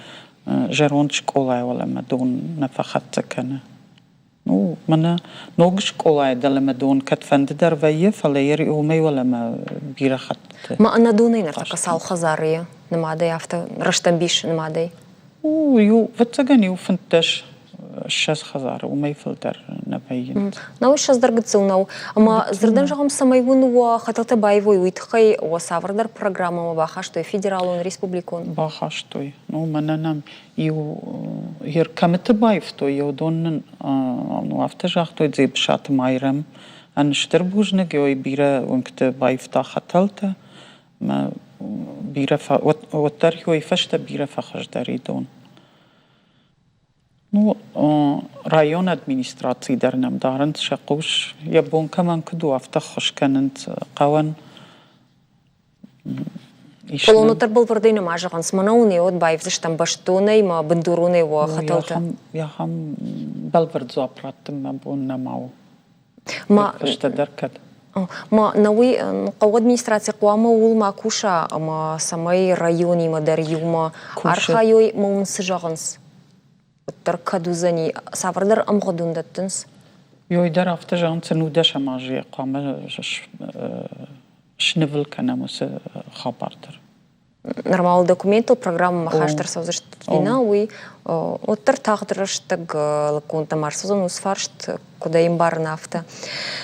зӕронд скъолайы уӕлӕмӕ дон нӕ фӕхӕццӕ кӕны. Ну, мӕнӕ ног скъолайы дӕлӕмӕ дон кӕдфӕнды дӕр вӕййы, фӕлӕ йӕ уымӕй уӕлӕмӕ бирӕ хӕттыты. Ма ӕнӕдонӕй ныртӕккӕ цал хӕдзары и нымадӕй, афтӕ рӕстӕмбис нымадӕй? У, иу, ӕвӕццӕгӕн, иу 15 20 хӕдзары, уымӕй фылдӕр нӕ вӕййынц. Науӕд 20 дӕр гыццыл нӕу. Ӕмӕ дзырдӕн зӕгъӕм, цӕмӕй уын уӕ хӕтӕлтӕ баивой, уый тыххӕй уӕ цавӕрдӕр программӕмӕ бахастой федералон, республикон? Бахастой. Ну, мӕнӕ нӕм иу ер кӕмыты баивтой, уыдон нын ну, афтӕ загътой Дзебысаты Майрӕм. Ӕн стыр бузныг, ой бирӕ уынгты баивта хӕтӕлтӕ. Мӕ бирӕ уӕддӕр ой фӕстӕ бирӕ фӕхуыздӕр и дон. Ну, районы администраци дӕр нӕм дарынц сӕ хъус. Йӕ бон кӕмӕн куыд у, афтӕ ххуыс кӕнынц хъӕуӕн. Фӕлӕ уӕддӕр бӕлвырдӕй нӕма зӕгъынц, мӕнӕ уын уӕд баивдзыстӕм бӕстонӕй ӕмӕ бындуронӕй уӕ хӕтӕлтӕ. Ахӕм бӕлвырд дзуапп раттын мӕ бон нӕма у. Фӕстӕдӕр кӕд. Ма науи хъӕуы администраци хъуамӕ ууыл ма куса, ӕмӕ цӕмӕй районимӕ дӕр иумӕ архайой, ӕмӕ уын цы зӕгъынц? Уӕддӕр кӕд уыдзӕни, цавӕрдӕр ӕмгъуыд уын дӕттынц? Ёй дӕр афтӕ зӕгъынц, нудӕсӕм азы хъуамӕ снывыл кӕнӕм уыцы хабар дӕр. Нормал документыл программӕмӕ хаст ӕрцӕудзысты нӕ, уый уӕддӕр тагъд рӕстӕг лыггондтӕм ӕрцӕудзӕн уыцы фарст, куыд ӕй ӕмбарын, афтӕ.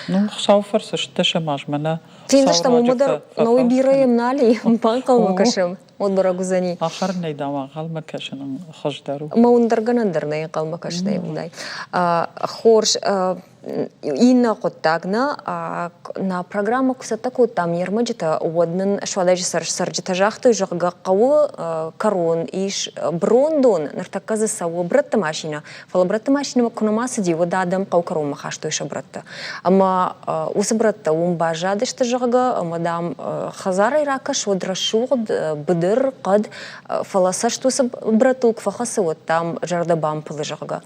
Ну, Хуыцауы фӕрцы стдӕсӕм азмӕ нӕ Фендзыстӕм уымӕ дӕр, но уый бирӕ йӕм нал и, банхъӕлмӕ кӕсӕм, уӕд бӕрӕг уыдзӕни. Ахӕрынӕй дам ӕнхъӕлмӕ кӕсын хуыздӕр у. Мӕ уын дӕр гӕнӕн дӕр нӕй ӕнхъӕлмӕ кӕсынӕй уӕлдай. Хорз, Иннӕ хъуыддаг нӕ, нӕ программӕ куы цӕттӕ кодтам не рмӕджытӕ, уӕд нын Суададжы цӕрджытӕ загътой, зӕгъгӕ, хъӕуы кӕрон ис брондон, ныртӕккӕ дзы цӕуы брӕтты машинӕ, фӕлӕ брӕтты машинӕмӕ куы нӕма цыди, уӕд адӕм хъӕуы кӕронмӕ хастой сӕ брӕттӕ. Ӕмӕ уыцы брӕттӕ уым баззадысты, зӕгъгӕ, ӕмӕ, дам, хӕдзарӕй ракӕс, уӕд рӕсугъд быдыр, хъӕд, фӕлӕ цӕст уыцы брӕттыл куы фӕхӕцы, уӕд, дам, зӕрдӕ бампылы, зӕгъгӕ.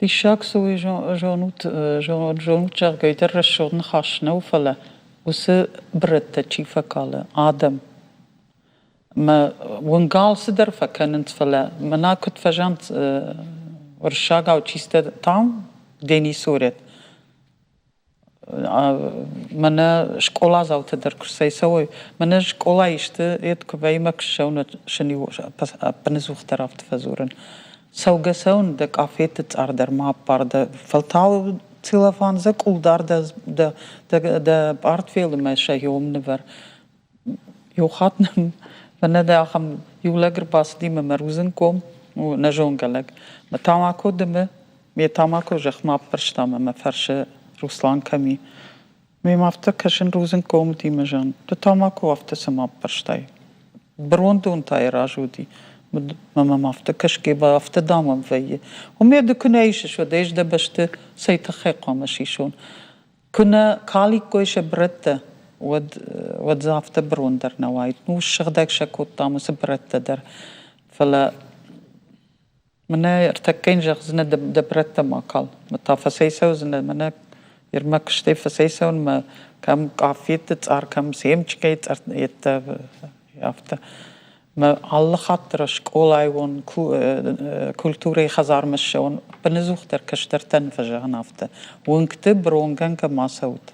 Диссаг цы у, зонут, зонут, зӕгъгӕ, дӕр рӕсугъд ныхас нӕу, фӕлӕ уыцы бырӕттӕ чи фӕкалы, адӕм. Мӕ уынгӕ алцыдӕр фӕкӕнынц, фӕлӕ мӕнӕ куыд фӕзӕгъынц уырыссагау чисто там, где не ссорят, Мӕнӕ скъоладзаутӕ дӕр куы сцӕйцӕуой, мӕнӕ скъолайы исты йед куы вӕййы мӕ куы ссӕуын, уӕд сын-иу ӕппынӕдзухдӕр афтӕ фӕдзурын. Цӕугӕ-цӕуын дӕ къафетты цъар дӕр ма аппар, дӕ фӕлтау целлофан дзӕкъул дар дӕ, дӕ, дӕ, дӕ пъартфелы мӕ сӕ нывӕр. Иу хатт нӕм мӕнӕ дӕ ахӕм иу лӕг ӕрбацыди мӕ мӕ рудзынггом, нӕ зонгӕ лӕг. Мӕ тамако дымы, ме тамако зӕхмӕ аппӕрста ӕмӕ мӕ фӕрсы, Руслан кӕм и? Мемӕ афтӕ кӕсын рудзынггом уыди мӕ зӕгъын, ды тамако афтӕ цӕмӕ аппӕрстай? Брондон та йӕ разы уыди. Мӕ мӕм афтӕ кӕсгӕ ба, афтӕ дам ӕм вӕййы. Уымӕ ды куы нӕ исыс, уӕд ӕз дӕ бӕсты цӕй тыххӕй хъуамӕ сисон? Куы нӕ каликкой сӕ брӕттӕ. уӕд, уӕд дзы афтӕ бырон дӕр нӕ уаид. Ну, ссыгъдӕг сӕ кодтам уыцы бырӕттӕ дӕр. Фӕлӕ мӕнӕ ӕртӕккӕ йын зӕгъдзынӕ, дӕ бырӕттӕ ма кал. Мӕ та фӕцӕйцӕудзынӕ, мӕнӕ Ермак стӕй фӕцӕйцӕуынмӕ кӕм къаффетты цъар, кӕм семчкӕйы цъар йедтӕ афтӕ. Мӕ алы хатт дӕр скъолайы уон, культурӕйы хӕдзармӕ ссӕуын, ӕппынӕдзухдӕр кӕстӕртӕн фӕзӕгъын афтӕ: уынгты бронгӕнгӕ ма цӕут.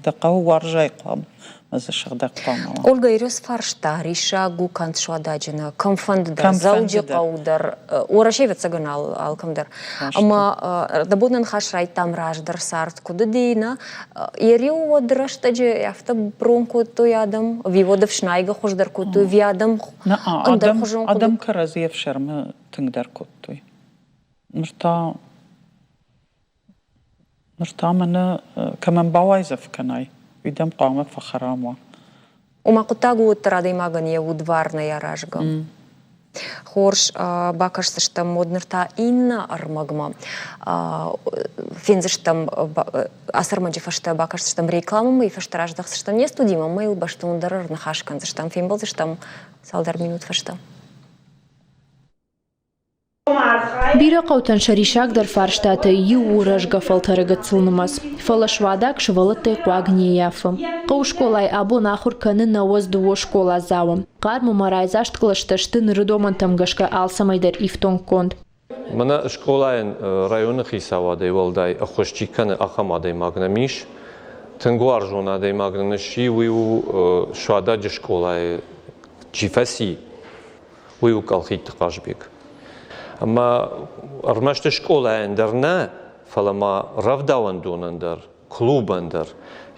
Дӕ хъӕуы уарзай хъуамӕ дзы сыгъдӕг хъуамӕ уа. Ольга Ирес фарста, риссаг у канд Суададжы нӕ, кӕмфӕнды дӕр, Дзӕуджыхъӕу дӕр, Уӕрӕсе ӕвӕццӕгӕн алкӕм дӕр. Ӕмӕ дӕ бон ныхас райдтам раздӕр цард куыд уыди, нӕ? Йӕ риу уӕд рӕстӕджы афтӕ брон кодтой адӕм, ӕви уӕд ӕфснайгӕ хуыздӕр кодтой, ӕви адӕм ӕндӕрхуызон Адӕм кӕрӕдзи ӕфсӕрмы тынгдӕр кодтой. Ныр та Ныр та мӕнӕ кӕмӕн бауайдзӕф кӕнай, уый дӕм хъуамӕ фӕхӕрам уа. Ома хъуыддаг у уӕддӕр адӕймагӕн йӕ удварнӕй аразгӕ. Хорз, бакӕсдзыстӕм уӕд ныр та иннӕ ӕрмӕгмӕ. Фендзыстӕм ацы ӕрмӕджы фӕстӕ бакӕсдзыстӕм рекламӕмӕ, уый фӕстӕ раздӕхдзыстӕм не студимӕ ӕмӕ йыл бӕстондӕр ӕрныхас кӕндзыстӕм, фембӕлдзыстӕм цалдӕр минут фӕстӕ. Бирӕ хъӕутӕн сӕ риссагдӕр фарстатӕй иу у рӕзгӕ фӕлтӕры гыццыл нымӕц. Фӕлӕ Суадаг сывӕллӕттӕй хъуаг не ййафы. Хъӕуы скъолайы абон ахуыр кӕны 92 скъоладзауы. Хъарм ӕмӕ райдзаст кълӕстӕ сты ныры домӕнтӕм гӕсгӕ алцӕмӕй дӕр ифтонггонд. Мӕнӕ скъолайӕн районы хицауадӕй уӕлдай ӕххуыс чи кӕны, ахӕм адӕймаг нӕм ис. Тынг уарзон адӕймаг нын сси, уый у Суададжы скъолайы чи фӕци, уый у Колхидты Хъазбег. Ӕмӕ ӕрмӕст скъолайӕн дӕр нӕ, фӕлӕ ма рӕвдауӕндонӕн дӕр, клубӕн дӕр.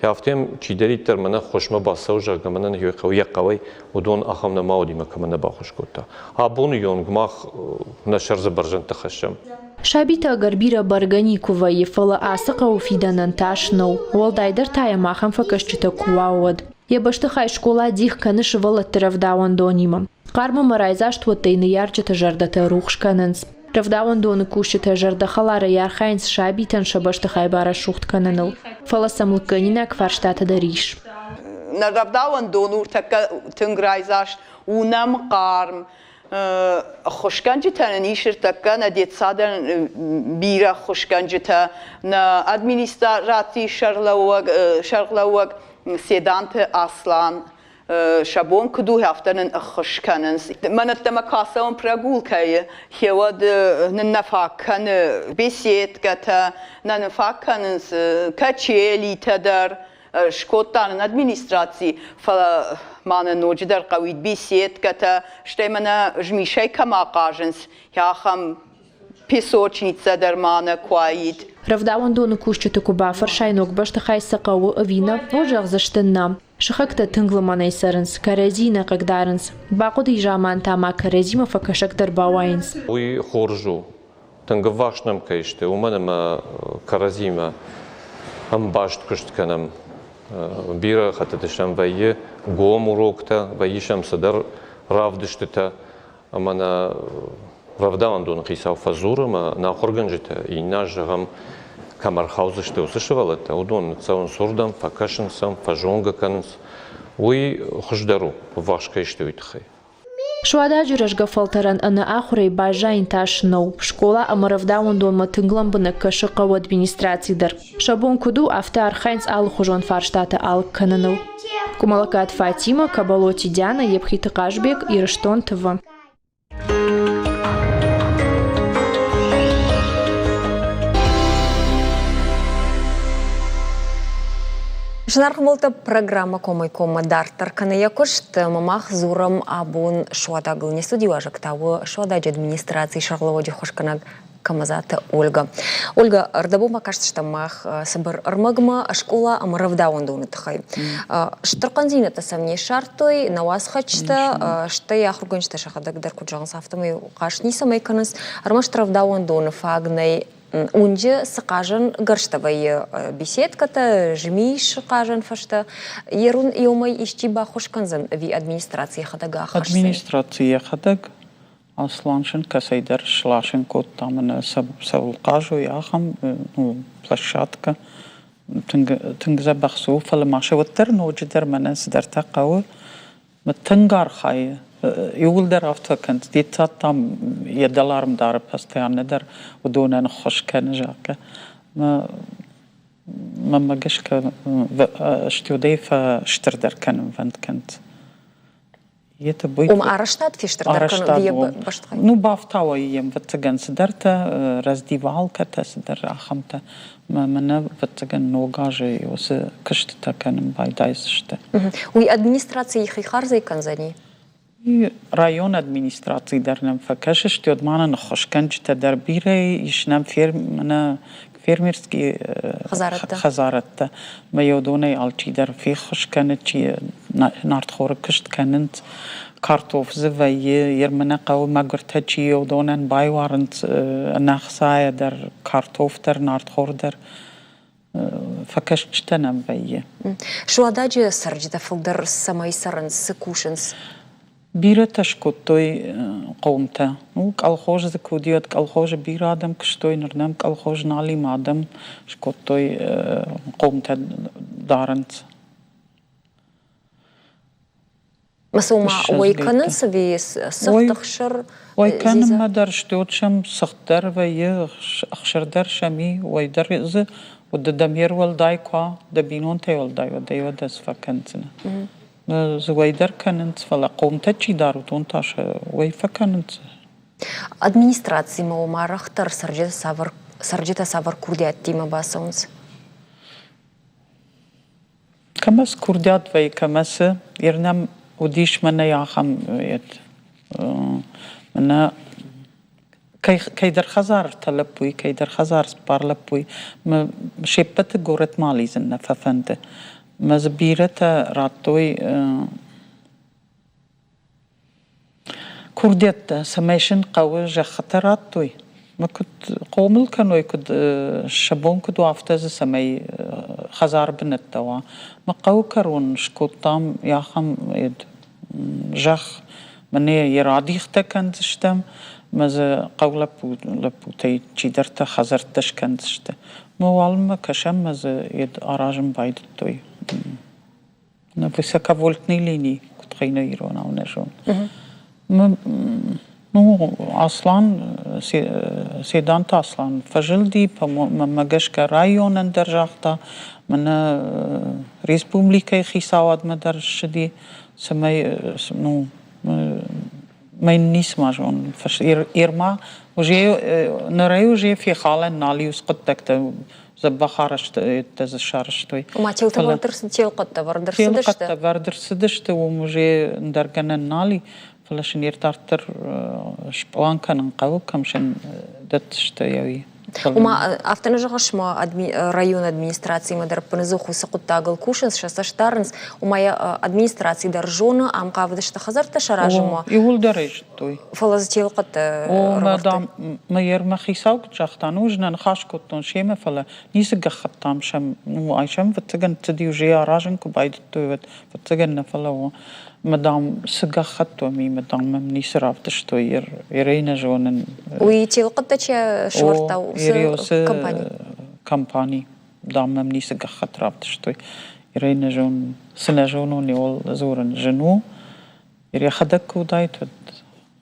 Афтӕ чидӕриддӕр мӕнӕ ххуысмӕ бацӕуы, зӕгъгӕ, мӕнӕн йӕ хъӕуӕй, уыдон ахӕм нӕма уыди мӕ кӕмӕн нӕ баххуыс кодта. Абоны онг мах нӕ сӕр дзы бӕрзӕндты хӕссӕм. Сабитӕ ӕгӕр бирӕ бӕргӕ никуы вӕййы, фӕлӕ ацы хъӕуы фидӕнӕн тас нӕу, уӕлдайдӕр та йӕм ахӕм фӕкӕсджытӕ куы уа, уӕд. Йӕ бӕстыхай скъола дих кӕны сывӕллӕтты рӕвдауӕндонимӕ. Хъарм ӕмӕ райдзаст уӕттӕй ныййарджыты зӕрдӕтӕ рухс кӕнынц. Рӕвдауӕндоны кусджытӕ зӕрдӕхӕларӕй архайынц сабитӕн сӕ бӕстыхай барӕсугъд кӕныныл, фӕлӕ сӕм лыггӕнинаг фарстатӕ дӕр ис. Нӕ рӕвдауӕндон у тӕккӕ тынг райдзаст, у нӕм хъарм. Ӕххуысгӕнджытӕ нын ис ӕртӕккӕ нӕ детсадӕн бирӕ ӕххуысгӕнджытӕ, нӕ администрацийы сӕргълӕууӕг, сӕргълӕууӕг Седанты Аслан сӕ бон куыд у, афтӕ нын ӕххуыс кӕнынц. Мӕн ӕддӕмӕ куы ацӕуӕм прогулкӕйы, уӕд нын нӕ фаг кӕны беседкӕтӕ, нӕ нын фаг кӕнынц качелитӕ дӕр. Скодта нын администраци, фӕлӕ ма нын ноджыдӕр хъӕуид беседкӕтӕ, стӕй мӕнӕ змисӕй кӕм ахъазынц, ахӕм песочницӕ дӕр ма нӕ куы уаид. Рӕвдауӕндоны кусджыты куы бафӕрсай ног бӕстыхай цы хъӕуы ӕви нӕ, уӕд зӕгъдзысты нӕ. Сыхӕгтӕ тынг лымӕнӕй цӕрынц, кӕрӕдзийы нӕ хъыгдарынц. Бахъуыдыйы заман та ма кӕрӕдзимӕ фӕкӕсӕг дӕр бауайынц. Уый хорз у, тынг ӕввахс нӕм кӕй сты, уымӕн ӕмӕ кӕрӕдзимӕ ӕмбаст куыст кӕнӕм. Бирӕ хӕттыты сӕм вӕййы гом уроктӕ, вӕййы сӕм цыдӕр равдыстытӕ ӕмӕ нӕ рӕвдауӕндоны хицау фӕдзуры ӕмӕ нӕ ахуыргӕнджытӕ иннӕ аз, зӕгъӕм, кӕм ӕрхаудзысты уыцы сывӕллӕттӕ, уыдон ныццӕуынц уырдӕм, фӕкӕсынц сӕм, фӕзонгӕ кӕнынц. Уый хуыздӕр у, ӕввахс кӕй сты, уый тыххӕй. Суададжы рӕзгӕ фӕлтӕрӕн ӕнӕ ахуырӕй баззайын тас нӕу. Скъола ӕмӕ рӕвдауӕндонмӕ тынг лӕмбынӕг кӕсы хъӕуы администраци дӕр. Сӕ бон куыд у, афтӕ архайынц алыхуызон фарстатӕ алыг кӕныныл. Къуымӕллӕггаты Фатимӕ, Кабалоти Диана, Епхиты Хъазбег, Ирыстон ТВ. Зынаргъ ӕмбӕлттӕ, программӕ комӕй-коммӕ дарддӕр кӕны йӕ куыст. Ӕмӕ мах дзурӕм абон Суадагыл. Не студийы уазӕг та у Суададжы администрацийы сӕргълӕууӕджы ххуысгӕнӕг Камазаты Ольга. Ольга, ӕрдӕбон бакастыстӕм мах цыбыр ӕрмӕгмӕ скъола ӕмӕ рӕвдауӕндоны тыххӕй. Стыр хъӕндзинӕдтӕ сӕм не ссардтой, нӕ уацхӕсджытӕ, стӕй ахуыргӕнджытӕ сӕхӕдӕг дӕр куыд зӕгъынц, афтӕмӕй хъаст ницӕмӕй кӕнынц. Ӕрмӕст рӕвдауӕндоны фаг нӕй уынджы цы хъазӕн гӕрзтӕ вӕййы, беседкӕтӕ, змис хъазӕн фӕзтӕ, ерун иумӕ исчи баххуыс кӕндзӕн ӕви администраци йӕхӕдӕг ахӕсдзӕн? Администраци йӕхӕдӕг Аслан сын кӕцӕйдӕр сласын кодта мӕнӕ цӕуыл хъазой, ахӕм ну, площадкӕ. Тынг, тынг дзӕбӕх цы у, фӕлӕ ма сӕ уӕддӕр ноджыдӕр мӕнӕ цыдӕртӕ хъӕуы. Тынг архайы. Иууылдӕр афтӕ кӕнынц. Детсад там йӕ дӕларм дары постоянно дӕр уыдонӕн ӕххуыс кӕны, зӕгъгӕ. Мӕнмӕ гӕсгӕ студӕй фӕстырдӕр кӕнынвӕнд кӕнынц. Ома арӕзтад фестырдӕр кӕнын бӕстыхай? Ну, бафтауай йӕм, ӕвӕццӕгӕн, цыдӕртӕ, раздевалкӕтӕ, цыдӕр ахӕмтӕ. Мӕнӕ, ӕвӕццӕгӕн, ног азы уыцы куыстытӕ кӕнын байдайдзысты. Уый администрацийы хи хардзӕй кӕндзӕни? Районы администраци дӕр нӕм фӕкӕсы, стӕй ма нын ӕххуысгӕнджытӕ дӕр бирӕ ис нӕм фермерские хӕдзарадтӕ. Мӕ уыдонӕй алчидӕр феххуыс кӕны, чи нартхоры куыст кӕнынц, картоф дзы вӕййы, Ермӕнӕ хъӕуы мӕгуыртӕ чи уыдонӕн байуарынц ӕнӕхцайӕ дӕр, картоф дӕр, нартхор дӕр. Фӕкӕсджытӕ нӕм вӕййы. Суададжы цӕрджытӕ фылдӕр цӕмӕй цӕрынц, цы кусынц? Бирӕтӕ скодтой хъомтӕ. Ну, колхоз дзы куы уыди, уӕд колхозы бирӕ адӕм куыстой, ныр нӕм колхоз нал и, ма адӕм скодтой хъомтӕ дарынц. Ма уӕй кӕнынц ӕви цыхт ӕхсыр? Уӕй кӕнынмӕ дӕр сты, уӕд сӕм цыхт дӕр вӕййы, ӕхсыр дӕр сӕм и, уӕй дӕр дзы уӕд дӕ ме руӕлдай куы уа, дӕ бинонтӕй уӕлдай, уӕд ӕй уӕд ӕз фӕкӕндзынӕ. Дзы уӕй дӕр кӕнынц, фӕлӕ хъомтӕ чи дары, уыдон та сӕ уӕй фӕкӕнынц. Администрацимӕ ома арӕхдӕр цӕрджытӕ цавӕр курдиӕттимӕ бацӕуынц? Кӕмӕ цы курдиат вӕййы, кӕмӕ цы. Ир нӕм уыдис мӕнӕй ахӕм мӕнӕ кӕйдӕр хӕдзар ӕртӕ лӕппуйы, кӕйдӕр хӕдзар цыппар лӕппуйы. Мӕ се ппӕты горӕтмӕ алидзын нӕ фӕфӕнды. Мӕ дзы бирӕтӕ радтой Курдиӕттӕ, цӕмӕй сын хъӕуы зӕххытӕ радтой ӕмӕ куыд хъомыл кӕной, куыд сӕ бон куыд у, афтӕ дзы цӕмӕй хӕдзары бынӕттӕ уа. Мӕ хъӕуы кӕрон скодтам ахӕм зӕхх, мӕнӕ йӕ радихтӕ кӕндзыстӕм ӕмӕ дзы хъӕу лӕппутӕй чидӕртӕ хӕдзӕрттӕ скӕндзысты. Мӕ уалынмӕ кӕсӕм ӕмӕ дзы аразын байдыдтой. На высоковольтной линии, куыд хъӕйнӕ иронау нӕ зонын. Ну, Аслан, Седанты Аслан фӕзылди, мӕнмӕ гӕсгӕ районӕн дӕр загъта, мӕнӕ республикӕйы хицауадмӕ дӕр ссыди, цӕмӕй, ну, мӕн ницыма зонын. Ерма уже нырӕй уже фехалӕн нал и уыцы хъуыддӕгтӕ дзӕбӕх арӕзтӕ дзы сарӕзтой. Ома телтӕ вӕрд телхъӕдтӕ вӕрд ӕрцыдысты? Телхъӕдтӕ вӕрд ӕрцыдысты, уым уже ӕндӕр гӕнӕн нал и, фӕлӕ сын йе дарддӕр спълан кӕнын хъӕуы, кӕм сын дӕтдзысты ӕви. Ома афтӕ нӕ зӕгъыс, ма районы администрациимӕ дӕр ӕппынӕдзух уыцы хъуыддагыл кусынц, сӕ цӕст дарынц, ома йӕ администраци дӕр зоны, ам хъавыдысты хӕдзӕрттӕ саразынмӕ. Иууылдӕр ӕй зыдтой. Фӕлӕ дзы телхъӕдтӕ О, мӕ, дам, мӕ мӕ хицау куыд загъта, ну, ӕз нӕ ныхас кодтон семӕ, фӕлӕ ницы гӕххӕтт ам сӕм, ну, ай сӕм ӕвӕццӕгӕн цыди уже аразын куы байдыдтой, уӕд ӕвӕццӕгӕн нӕ фӕлӕ мӕ, дам, цы гӕххӕтт уӕм и, мӕ, дам, мӕм ницы равдыстой, ерӕй нӕ зонын. Уый телхъӕдтӕ чи сӕвӕрдта, уыцы компани? Компани, дам, мӕм ницы гӕххӕтт равдыстой. Ерӕй нӕ зонын, цы нӕ зонон, иуыл дзурын зын у. Йӕхӕдӕг куы уыдаид, уӕд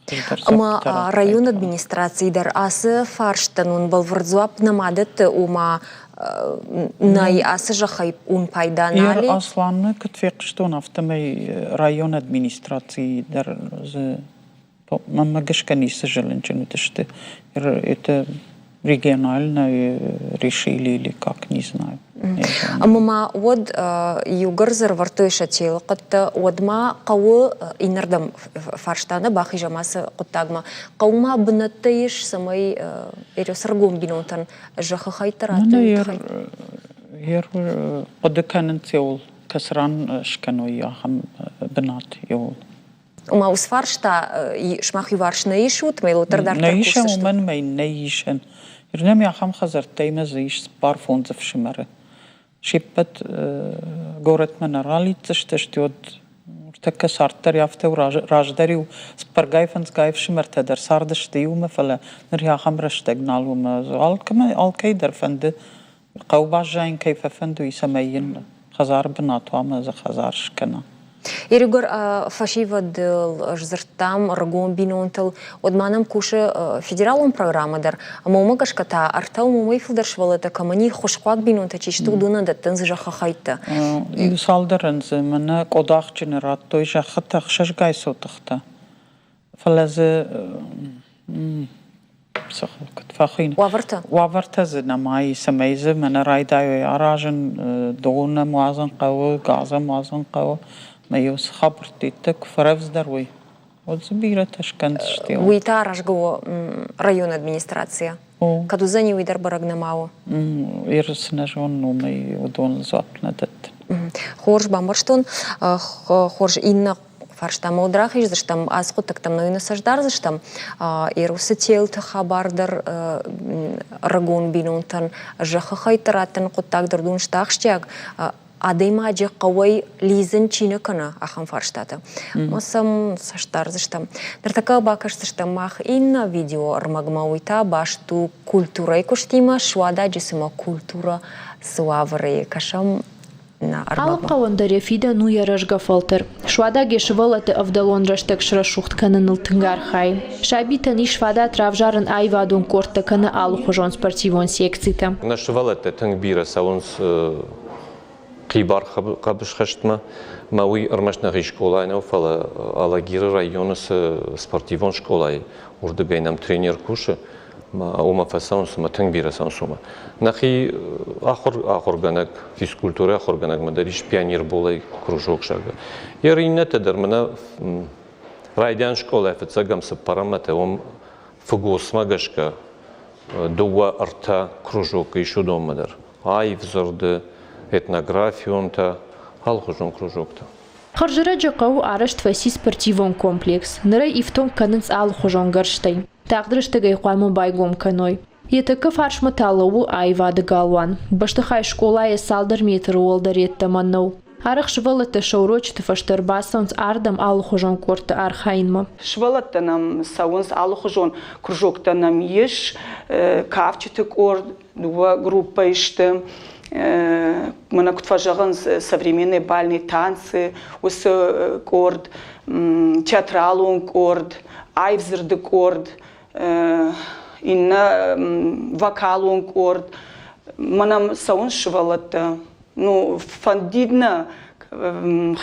Ӕмӕ районы администрацийы дӕр ацы фарстӕн уын бӕлвырд дзуапп нӕма дӕтты, ома нӕй ацы зӕххӕй уын пайда нал и? Асланы куыд фехъуыстон, афтӕмӕй районы администрацийы дӕр дзы мӕнмӕ гӕсгӕ ницы зылынджын уыдысты. Это регионально решили или как, не знаю. Ӕмӕ ма уӕд иугӕр дзы ӕрӕвӕрдтой сӕ телыхъӕдтӕ, уӕд ма хъӕуы иннӕрдӕм фарста нӕ бахизӕм ацы хъуыддагмӕ. Хъӕуы ма бынӕттӕ ис, цӕмӕй ӕргом бинонтӕн зӕххы хӕйттӕ радтой? Хъуыды кӕнын цӕуыл, кӕцы ран скӕной ахӕм бынат иуыл. Ома уыцы фарста сымах иуварс нӕ исут, мӕ уӕддӕр дарддӕр Нӕ исӕн, уымӕн мӕ нӕ исӕн. Ирнӕм ахӕм хӕдзӕрттӕй мӕ дзы ис цыппар-фондз ӕфсымӕры. Се ппӕт горӕтмӕ нӕ ралидздзысты, стӕй уӕд ныртӕккӕ цард дӕр афтӕ у, раздӕр-иу цыппӕргай-фӕндзгай ӕфсымӕртӕ дӕр цардысты иумӕ, фӕлӕ ныр ахӕм рӕстӕг нал у ӕмӕ алкӕй дӕр фӕнды. Хъӕуы баззайын кӕй фӕфӕнды, уый цӕмӕй йын хӕдзары бынат уа ӕмӕ дзы хӕдзар скӕна. Иругӕр фӕсивӕдыл сдзырдтам, ӕрыгон бинонтыл, уӕд ма нӕм кусы федералон программӕ дӕр, ӕмӕ уымӕ гӕсгӕ та ӕртӕ уымӕй фылдӕр сывӕллӕттӕ кӕмӕн и ххуысхъуаг бинонтӕ чи сты, уыдонӕн дӕттынц зӕххы хӕйттӕ. Иу цалдӕрӕн дзы мӕнӕ Къодахджыны радтой зӕххытӕ ӕхсӕзгай сотыхтӕ. Фӕлӕ дзы куыд фӕхуыйны? Уавӕртӕ? Уавӕртӕ дзы нӕма и, цӕмӕй дзы мӕнӕ райдайой аразын, дон ӕм уадзын хъӕуы, газ ӕм уадзын хъӕуы. Мӕ иу цы хабӕрттӕ иттӕг куы фӕрӕвдздӕр уой, уӕд дзы бирӕтӕ скӕндзысты. Уый та аразгӕ у районы администрацийӕ. Кӕд уыдзӕни, уый дӕр бӕрӕг нӕма у. Иры цы нӕ зонын, уымӕй уыдоныл дзуапп нӕ дӕттын. Хорз бамбӕрстон. Хорз, иннӕ фарстамӕ уӕд рахиздзыстӕм, ацы хъуыддӕгтӕм нӕ нӕ цӕстдардзыстӕм. Ерусы телты хабар дӕр ӕрыгон бинонтӕн зӕххы хӕйтты раттыны хъуыддаг дӕр уыдон сты ахсджиаг. Адӕймаджы хъӕуӕй лидзын чи нӕ кӕны, ахӕм фарстатӕ. Ма сӕм цӕстдардзыстӕм. Ныртӕккӕ бакӕсдзыстӕм мах иннӕ видеоӕрмӕгмӕ, уый та баст у культурӕйы куыстимӕ, Суададжы цымӕ культурӕ цы уавӕры кӕсӕм Алы хъӕуӕн дӕр йӕ фидӕн у йӕ рӕзгӕ фӕлтӕр. Суадаг йӕ сывӕллӕтты ӕвдӕлон рӕстӕг срӕсугъд кӕныныл тынг архайы. Сабитӕн ис фадат равзарын аивадон къордтӕ кӕнӕ алыхуызон спортивон секцитӕ. Нӕ сывӕллӕттӕ тынг бирӕ цӕуынц хибар хъӕбысхӕстмӕ. Мӕ уый ӕрмӕст нӕхи скъолайы нӕу, фӕлӕ Алагиры районы цы спортивон скъолайы, уырдыгӕй нӕм тренер кусы, уымӕ фӕцӕуынц ӕмӕ тынг бирӕ цӕуынц уымӕ. Нӕхи ахуыр ахуыргӕнӕг, физкультурӕйы ахуыргӕнӕгмӕ дӕр ис пионерболӕй кружок, зӕгъгӕ. Йе иннӕтӕ дӕр мӕнӕ райдиан скъолайы фыццӕгӕм цыппӕрӕммӕ уым ФГОС-мӕ гӕсгӕ дыууӕ-ӕртӕ кружокы ис уыдонмӕ дӕр. Аив дзырды, этнографионтӕ, алыхуызон кружоктӕ. Хӕрзӕрӕджы хъӕуы арӕзт фӕци спортивон комплекс. Ныр ӕй ифтонг кӕнынц алыхуызон гӕрзтӕй. Тагъд рӕстӕгӕй хъуамӕ байгом кӕной. Йӕ тӕккӕ фарсмӕ та лӕууы аивады галуан. Бӕстыхай скъолайӕ цалдӕр метры уӕлдӕр йеддӕмӕ нӕу. Арӕх сывӕллӕттӕ сӕ урочыты фӕстӕ ӕрбацӕуынц ардӕм алыхуызон къордты архайынмӕ. Сывӕллӕттӕ нӕм цӕуынц алыхуызон кружоктӕ нӕм ис, кафджыты къорд, дыууӕ группӕйы сты. Мӕнӕ куыд фӕзӕгъынц, современные бальные танцы, уыцы къорд, театралон къорд, аив дзырды къорд, иннӕ вокалон къорд. Мӕнӕм цӕуынц сывӕллӕттӕ. Ну, фӕндид нӕ,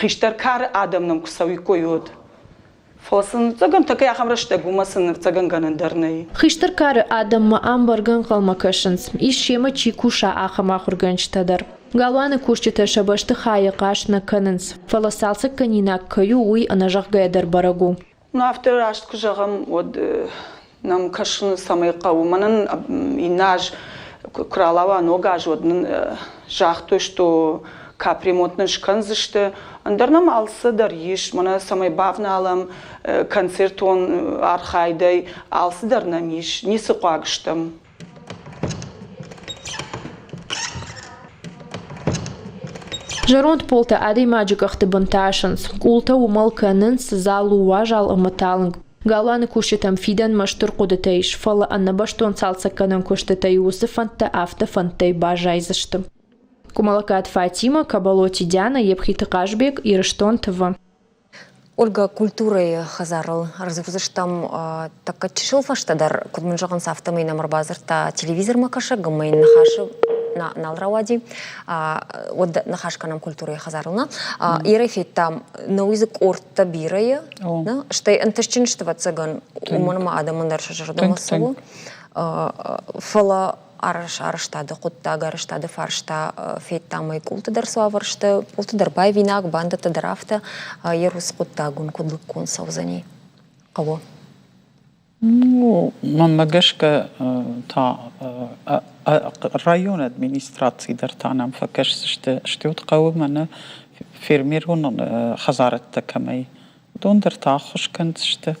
хистӕр кары адӕм нӕм куы цӕуиккой, уӕд. Фӕлӕ сын ӕвӕццӕгӕн тӕккӕ ахӕм рӕстӕг уымӕ сын ӕвӕццӕгӕн гӕнӕн дӕр нӕй. Хистӕр кары адӕммӕ ам бӕргӕ ӕнхъӕлмӕ кӕсынц, ис семӕ чи куса, ахӕм ахуыргӕнджытӕ дӕр. Галуаны кусджытӕ сӕ бӕстыхайы хъаст нӕ кӕнынц, фӕлӕ цалцӕггӕнинаг кӕй у, уый ӕнӕзӕгъгӕйӕ дӕр бӕрӕг у. Ну, афтӕ раст куы зӕгъӕм, уӕд нӕм кӕсын цӕмӕй хъӕуы. Мӕнӕн иннӕ аз куы ралӕуа ног аз, уӕд нын загътой, что капремонт нын скӕндзысты. Ӕндӕр нӕм алцыдӕр ис, мӕнӕ цӕмӕй бавналӕм концертон архайдӕй, алцыдӕр нӕм ис, ницы хъуаг стӕм. Зӕронд полтӕ адӕймаджы къӕхты бын тасынц, къултӕ уымӕл кӕнынц, зал у уазал ӕмӕ талынг. Галуаны кусджытӕм фидӕнмӕ стыр хъуыдытӕ ис, фӕлӕ ӕнӕбӕстон цалцӕггӕнӕн куыстытӕй уыцы фӕндтӕ афтӕ фӕндтӕй баззайдзысты. Къуымӕлӕггаты Фатимӕ, Кабалоти Диана, Епхиты Хъазбег, Ирыстон ТВ. Ольга, культурӕйы хӕдзарыл ӕрдзурдзыстӕм тӕккӕ чысыл фӕстӕдӕр, куыд мын зӕгъынц, афтӕмӕй нӕм ӕрбадзырдта телевизормӕ кӕсӕг ӕмӕ йын ныхасы нал рауади. Уӕд ныхас кӕнӕм культурӕйы хӕдзарыл, нӕ? Ирӕй федтам, науи дзы къордтӕ бирӕйы, стӕй ӕнтыстджын сты, ӕвӕццӕгӕн, уымӕн ӕмӕ адӕмӕн дӕр сӕ зӕрдӕмӕ цӕуы. Фӕлӕ арӕзтады хъуыддаг, арӕзтады фарста федтам ӕй къулты дӕр цавӕр сты, къулты дӕр байвинаг, бандӕттӕ дӕр афтӕ. Йе уыцы хъуыддаг уын куыд лыггонд цӕудзӕни хъӕуы? Ну, мӕнмӕ гӕсгӕ та районы администраци дӕр та нӕм фӕкӕсдзысты. Стӕй уӕд хъӕуы мӕнӕ фермерон хӕдзарадтӕ кӕмӕй, уыдон дӕр та ӕххуыс кӕндзысты.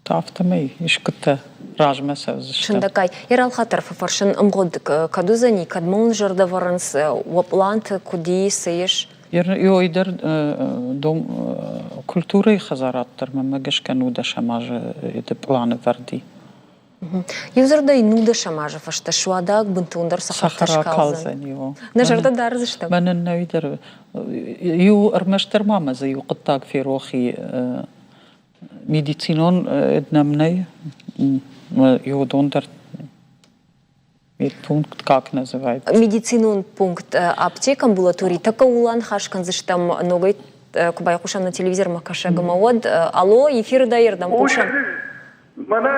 Афтӕмӕй искуыдтӕ размӕ цӕудзыстӕм. Сындӕггай. Йӕ ралхатдӕр фӕфӕрсын ӕмгъуыд кӕд уыдзӕни, кӕдмӕ уын зӕрдӕ вӕрынц, уӕ пъланты куыд и, цы ис? Ой дӕр дом культурӕйы хӕдзарад дӕр мӕнмӕ гӕсгӕ нудӕсӕм азы пъланы вӕрд и. Иудзырдӕй нудӕсӕм азы фӕстӕ Суадаг бынтондӕр цӕхӕртӕ скалдзӕн. Нӕ зӕрдӕ дардзыстӕм. Мӕнӕн нӕуи дӕр иу ӕрмӕстдӕр ма мӕ дзы иу хъуыддаг ферох и. Медицинон нӕм нӕй, уыдон дӕр Медпункт как называется? Медицинон пункт аптек, амбулатори тӕккӕ ууыл аныхас кӕндзыстӕм ногӕй куы байхъусӕм нӕ телевизормӕ кӕсӕг ӕмӕ уӕд алло, эфиры дӕ ердӕм хъусӕм. Мӕнӕ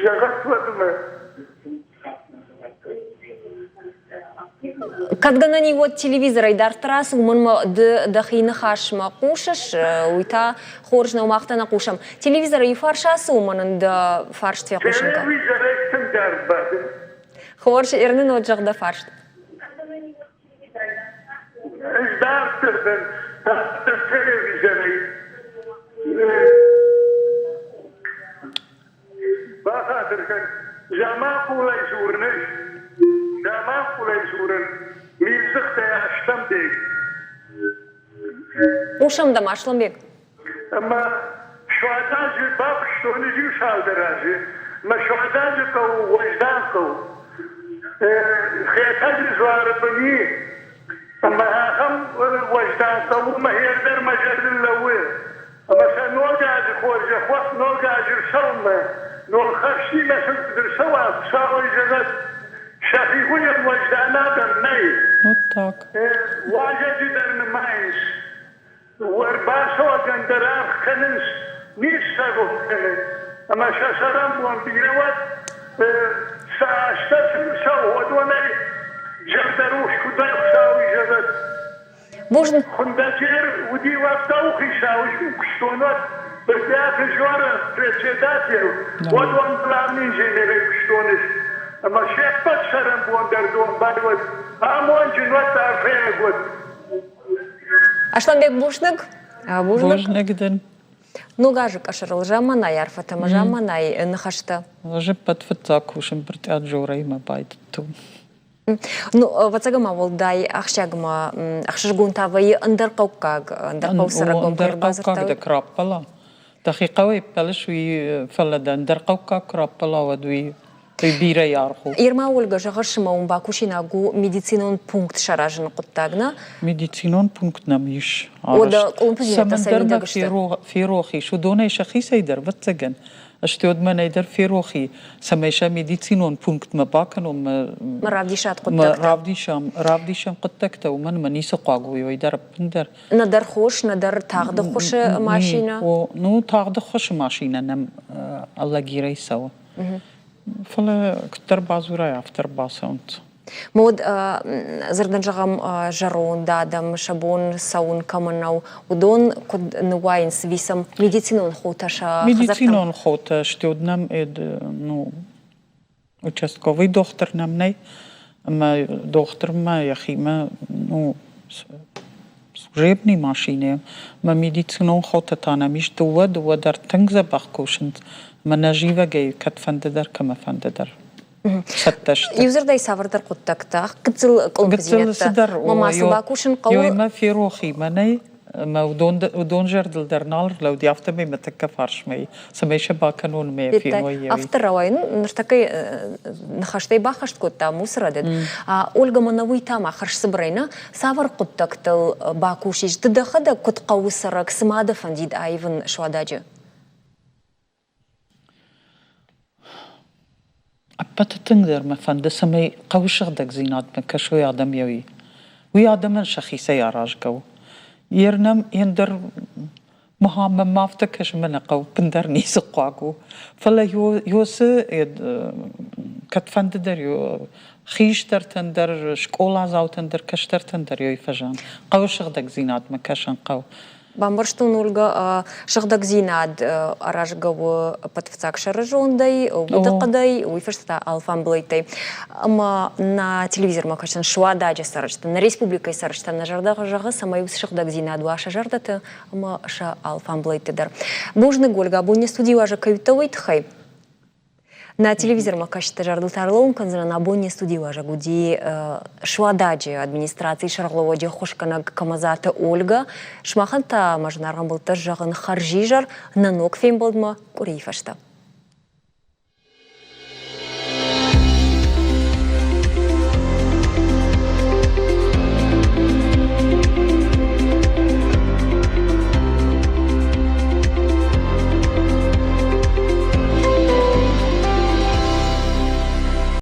зӕгъӕт уӕдмӕ. Кӕд гӕнӕн и, уӕд телевизорӕй дарддӕр ацу, уымӕн ӕмӕ ды дӕхи ныхасмӕ хъусыс, уый та хорз нӕу, мах та нӕ хъусӕм. Телевизорӕй иу фарс ацу, уымӕн ын дӕ фарст фехъусын кӕн. Телевизорӕй тынг дард бадын. Хорз, Ирны нот зӕгъ дӕ фарст. Ӕз дарддӕр дӕн телевизорӕй. Бахатыр кӕн, Заманхъулӕй дзурын ӕз. Заманхъулӕй дзурын, милдзыхтӕй Аслӕнбег. Хъусӕм дӕм, Аслӕнбег. Ӕмӕ Суададжы бакуыстон ӕз иу цалдӕр азы. Мӕ Суададжы хъӕу уӕздан хъӕу. Хетӕджы дзуары бын и. Ӕмӕ ахӕм уӕздан хъӕу мӕ хердӕр мӕ зӕрдыл лӕууы. Ӕмӕ сӕ Ног азы хорзӕх уӕд Ног азы рцӕуынмӕ, ног хӕстимӕ сын куыд рцӕуа, Хуыцауӕй зӕгъӕд, сӕхи хуызӕн уӕздан адӕм нӕй. Вот так. Уазӕджы дӕр нымайынц, ӕрбацӕуӕгӕн дӕр аргъ кӕнынц, низ сӕ рох кӕны. Ӕмӕ сӕ цӕрӕнбон бирӕ уӕд, сӕ азтӕ сын сӕ уодонӕй зӕрдӕрухс куыд Хуыцауи зӕгъӕд. Бузныг. Хуындӕджер уыди уӕттауы хицау куыстонуат Брытъиаты Жора председатель, уӕд главный инженерӕй куыстон ис. Ӕмӕ се ппӕт цӕрӕнбон дӕр домбай уӕд, амонджын уӕд, арфӕйаг уӕд. Асланбег, бузныг. Бузныг. Бузныг дын. Ног азы къӕсӕрыл замманай арфӕтӕ ӕмӕ замманай ныхӕстӕ. Ӕз ӕппӕт фыццаг кусын Брытъиат Жорӕимӕ байдыдтон. Ну, ӕвӕццӕгӕн ма уӕлдай ахсджиаг ма ӕхсызгон та вӕййы ӕндӕр хъӕуккаг, ӕндӕр хъӕу цӕрӕгон Ӕндӕр хъӕуккаг дӕ куы раппӕла, дӕхи хъӕуӕй ӕппӕлыс, уый, фӕлӕ дӕ ӕндӕр хъӕуккаг куы раппӕла, уӕд уый уый бирӕ аргъ у. Ирма Ольга, зӕгъыс, ӕмӕ уым бакусинаг у медицинон пункт саразыны хъуыддаг, нӕ? Медицинон пункт нӕм ис. Уӕдӕ къуылымпыдзинӕдтӕ Цӕмӕндӕр мӕ ферох ис, уыдонӕй сӕхицӕй дӕр, ӕвӕццӕгӕн, Стӕй уӕд мӕнӕй дӕр ферох и, цӕмӕй сӕ медицинон пунктмӕ бакӕнон мӕ Ма равдисат хъуыддӕгтӕ. Равдисӕм, равдисӕм хъуыддӕгтӕ, уымӕн ӕмӕ ницы хъуаг у уый дӕр ӕппындӕр. Нӕдӕр хос, нӕдӕр тагъд ӕххуысы машинӕ. О, ну тагъд ӕххуысы машинӕ нӕм Алагирӕй цӕуы. Фӕлӕ куыддӕр бадзурай, афтӕ ӕрбацӕуынц. Мод дзырдӕн зӕгъӕм, зӕронд адӕм сӕ бон цӕуын кӕмӕн нӕу, уыдон куыд ныууайынц висӕм медицинон хотӕ сӕ Медицинон хотӕ сты, уӕд нӕм ну, участковый дохтыр нӕм нӕй, ӕмӕ дохтырмӕ йӕхимӕ ну, служебный машинӕ ӕмӕ медицинон хотӕ та нӕм ис дыууӕ, дыууӕ дӕр тынг дзӕбӕх кусынц ӕмӕ нӕзивӕгӕй кӕдфӕнды дӕр, кӕмӕфӕнды дӕр. Цӕттӕ сты. Иудзырдӕй цавӕрдӕр хъуыддӕгтӕ, гыццыл къуылымпыдзинӕдтӕ, ма цы бакусын хъӕуы. Ёмӕ ферох и мӕнӕй, ӕмӕ уыдон зӕрдыл дӕр нал ӕрлӕууыди, афтӕмӕй мӕ тӕккӕ фарсмӕ и, цӕмӕй сӕ бакӕнон мӕ феной. Афтӕ рауайын, ныртӕккӕ ныхӕстӕй баххӕст кодтам уыцы рӕдыд. Ольга, мӕнӕ уый та ма хӕрзцыбырӕй нӕ, цавӕр хъуыддӕгтыл бакусис? Ды дӕхӕдӕг куыд хъӕуы цӕрӕг, цы ма дӕ фӕндид аивын Суададжы? Ӕппӕты тынгдӕр мӕ фӕнды, цӕмӕй хъӕуы сыгъдӕгдзинадмӕ кӕсой адӕм еуи. Уый адӕмӕн сӕхицӕй аразгӕ у. Йе рнӕм ӕндӕр мӕм афтӕ кӕсы, мӕнӕ хъӕу ӕппындӕр ницы хъуаг у. Фӕлӕ ёсы кӕдфӕнды дӕр хистӕртӕн дӕр, скъоладзаутӕн дӕр, кӕстӕртӕн дӕр ёй фӕзӕн. Хъӕуы сыгъдӕгдзинадмӕ кӕсын хъӕуы. Бамбӕрстон, Ольга, сыгъдӕгдзинад аразгӕ у ӕппӕтфыццаг сӕрызондӕй, удыхъӕдӕй, уый фӕстӕ та алфамблӕйттӕй. Ӕмӕ нӕ телевизормӕ кӕсын Суададжы цӕрджытӕн, нӕ республикӕйы цӕрджытӕн нӕ зӕрдӕ зӕгъы, цӕмӕй уыцы сыгъдӕгдзинад уа сӕ зӕрдӕты ӕмӕ сӕ алфамблӕйтты дӕр. Бузныг, Ольга, абон не студийы уазӕг кӕй уыдтӕ, уый тыххӕй. Нӕ телевизормӕ кӕсджыты зӕрдыл та ӕрлӕууын кӕндзынӕн, абон не студийы уазӕг уыди Суададжы администрацийы сӕргълӕууӕджы ӕххуысгӕнӕг Камазаты Ольга. Сымахӕн та мӕ зынаргъ ӕмбӕлттӕ зӕгъын хӕрзизӕр нӕ ног фембӕлдмӕ къуырийы фӕстӕ.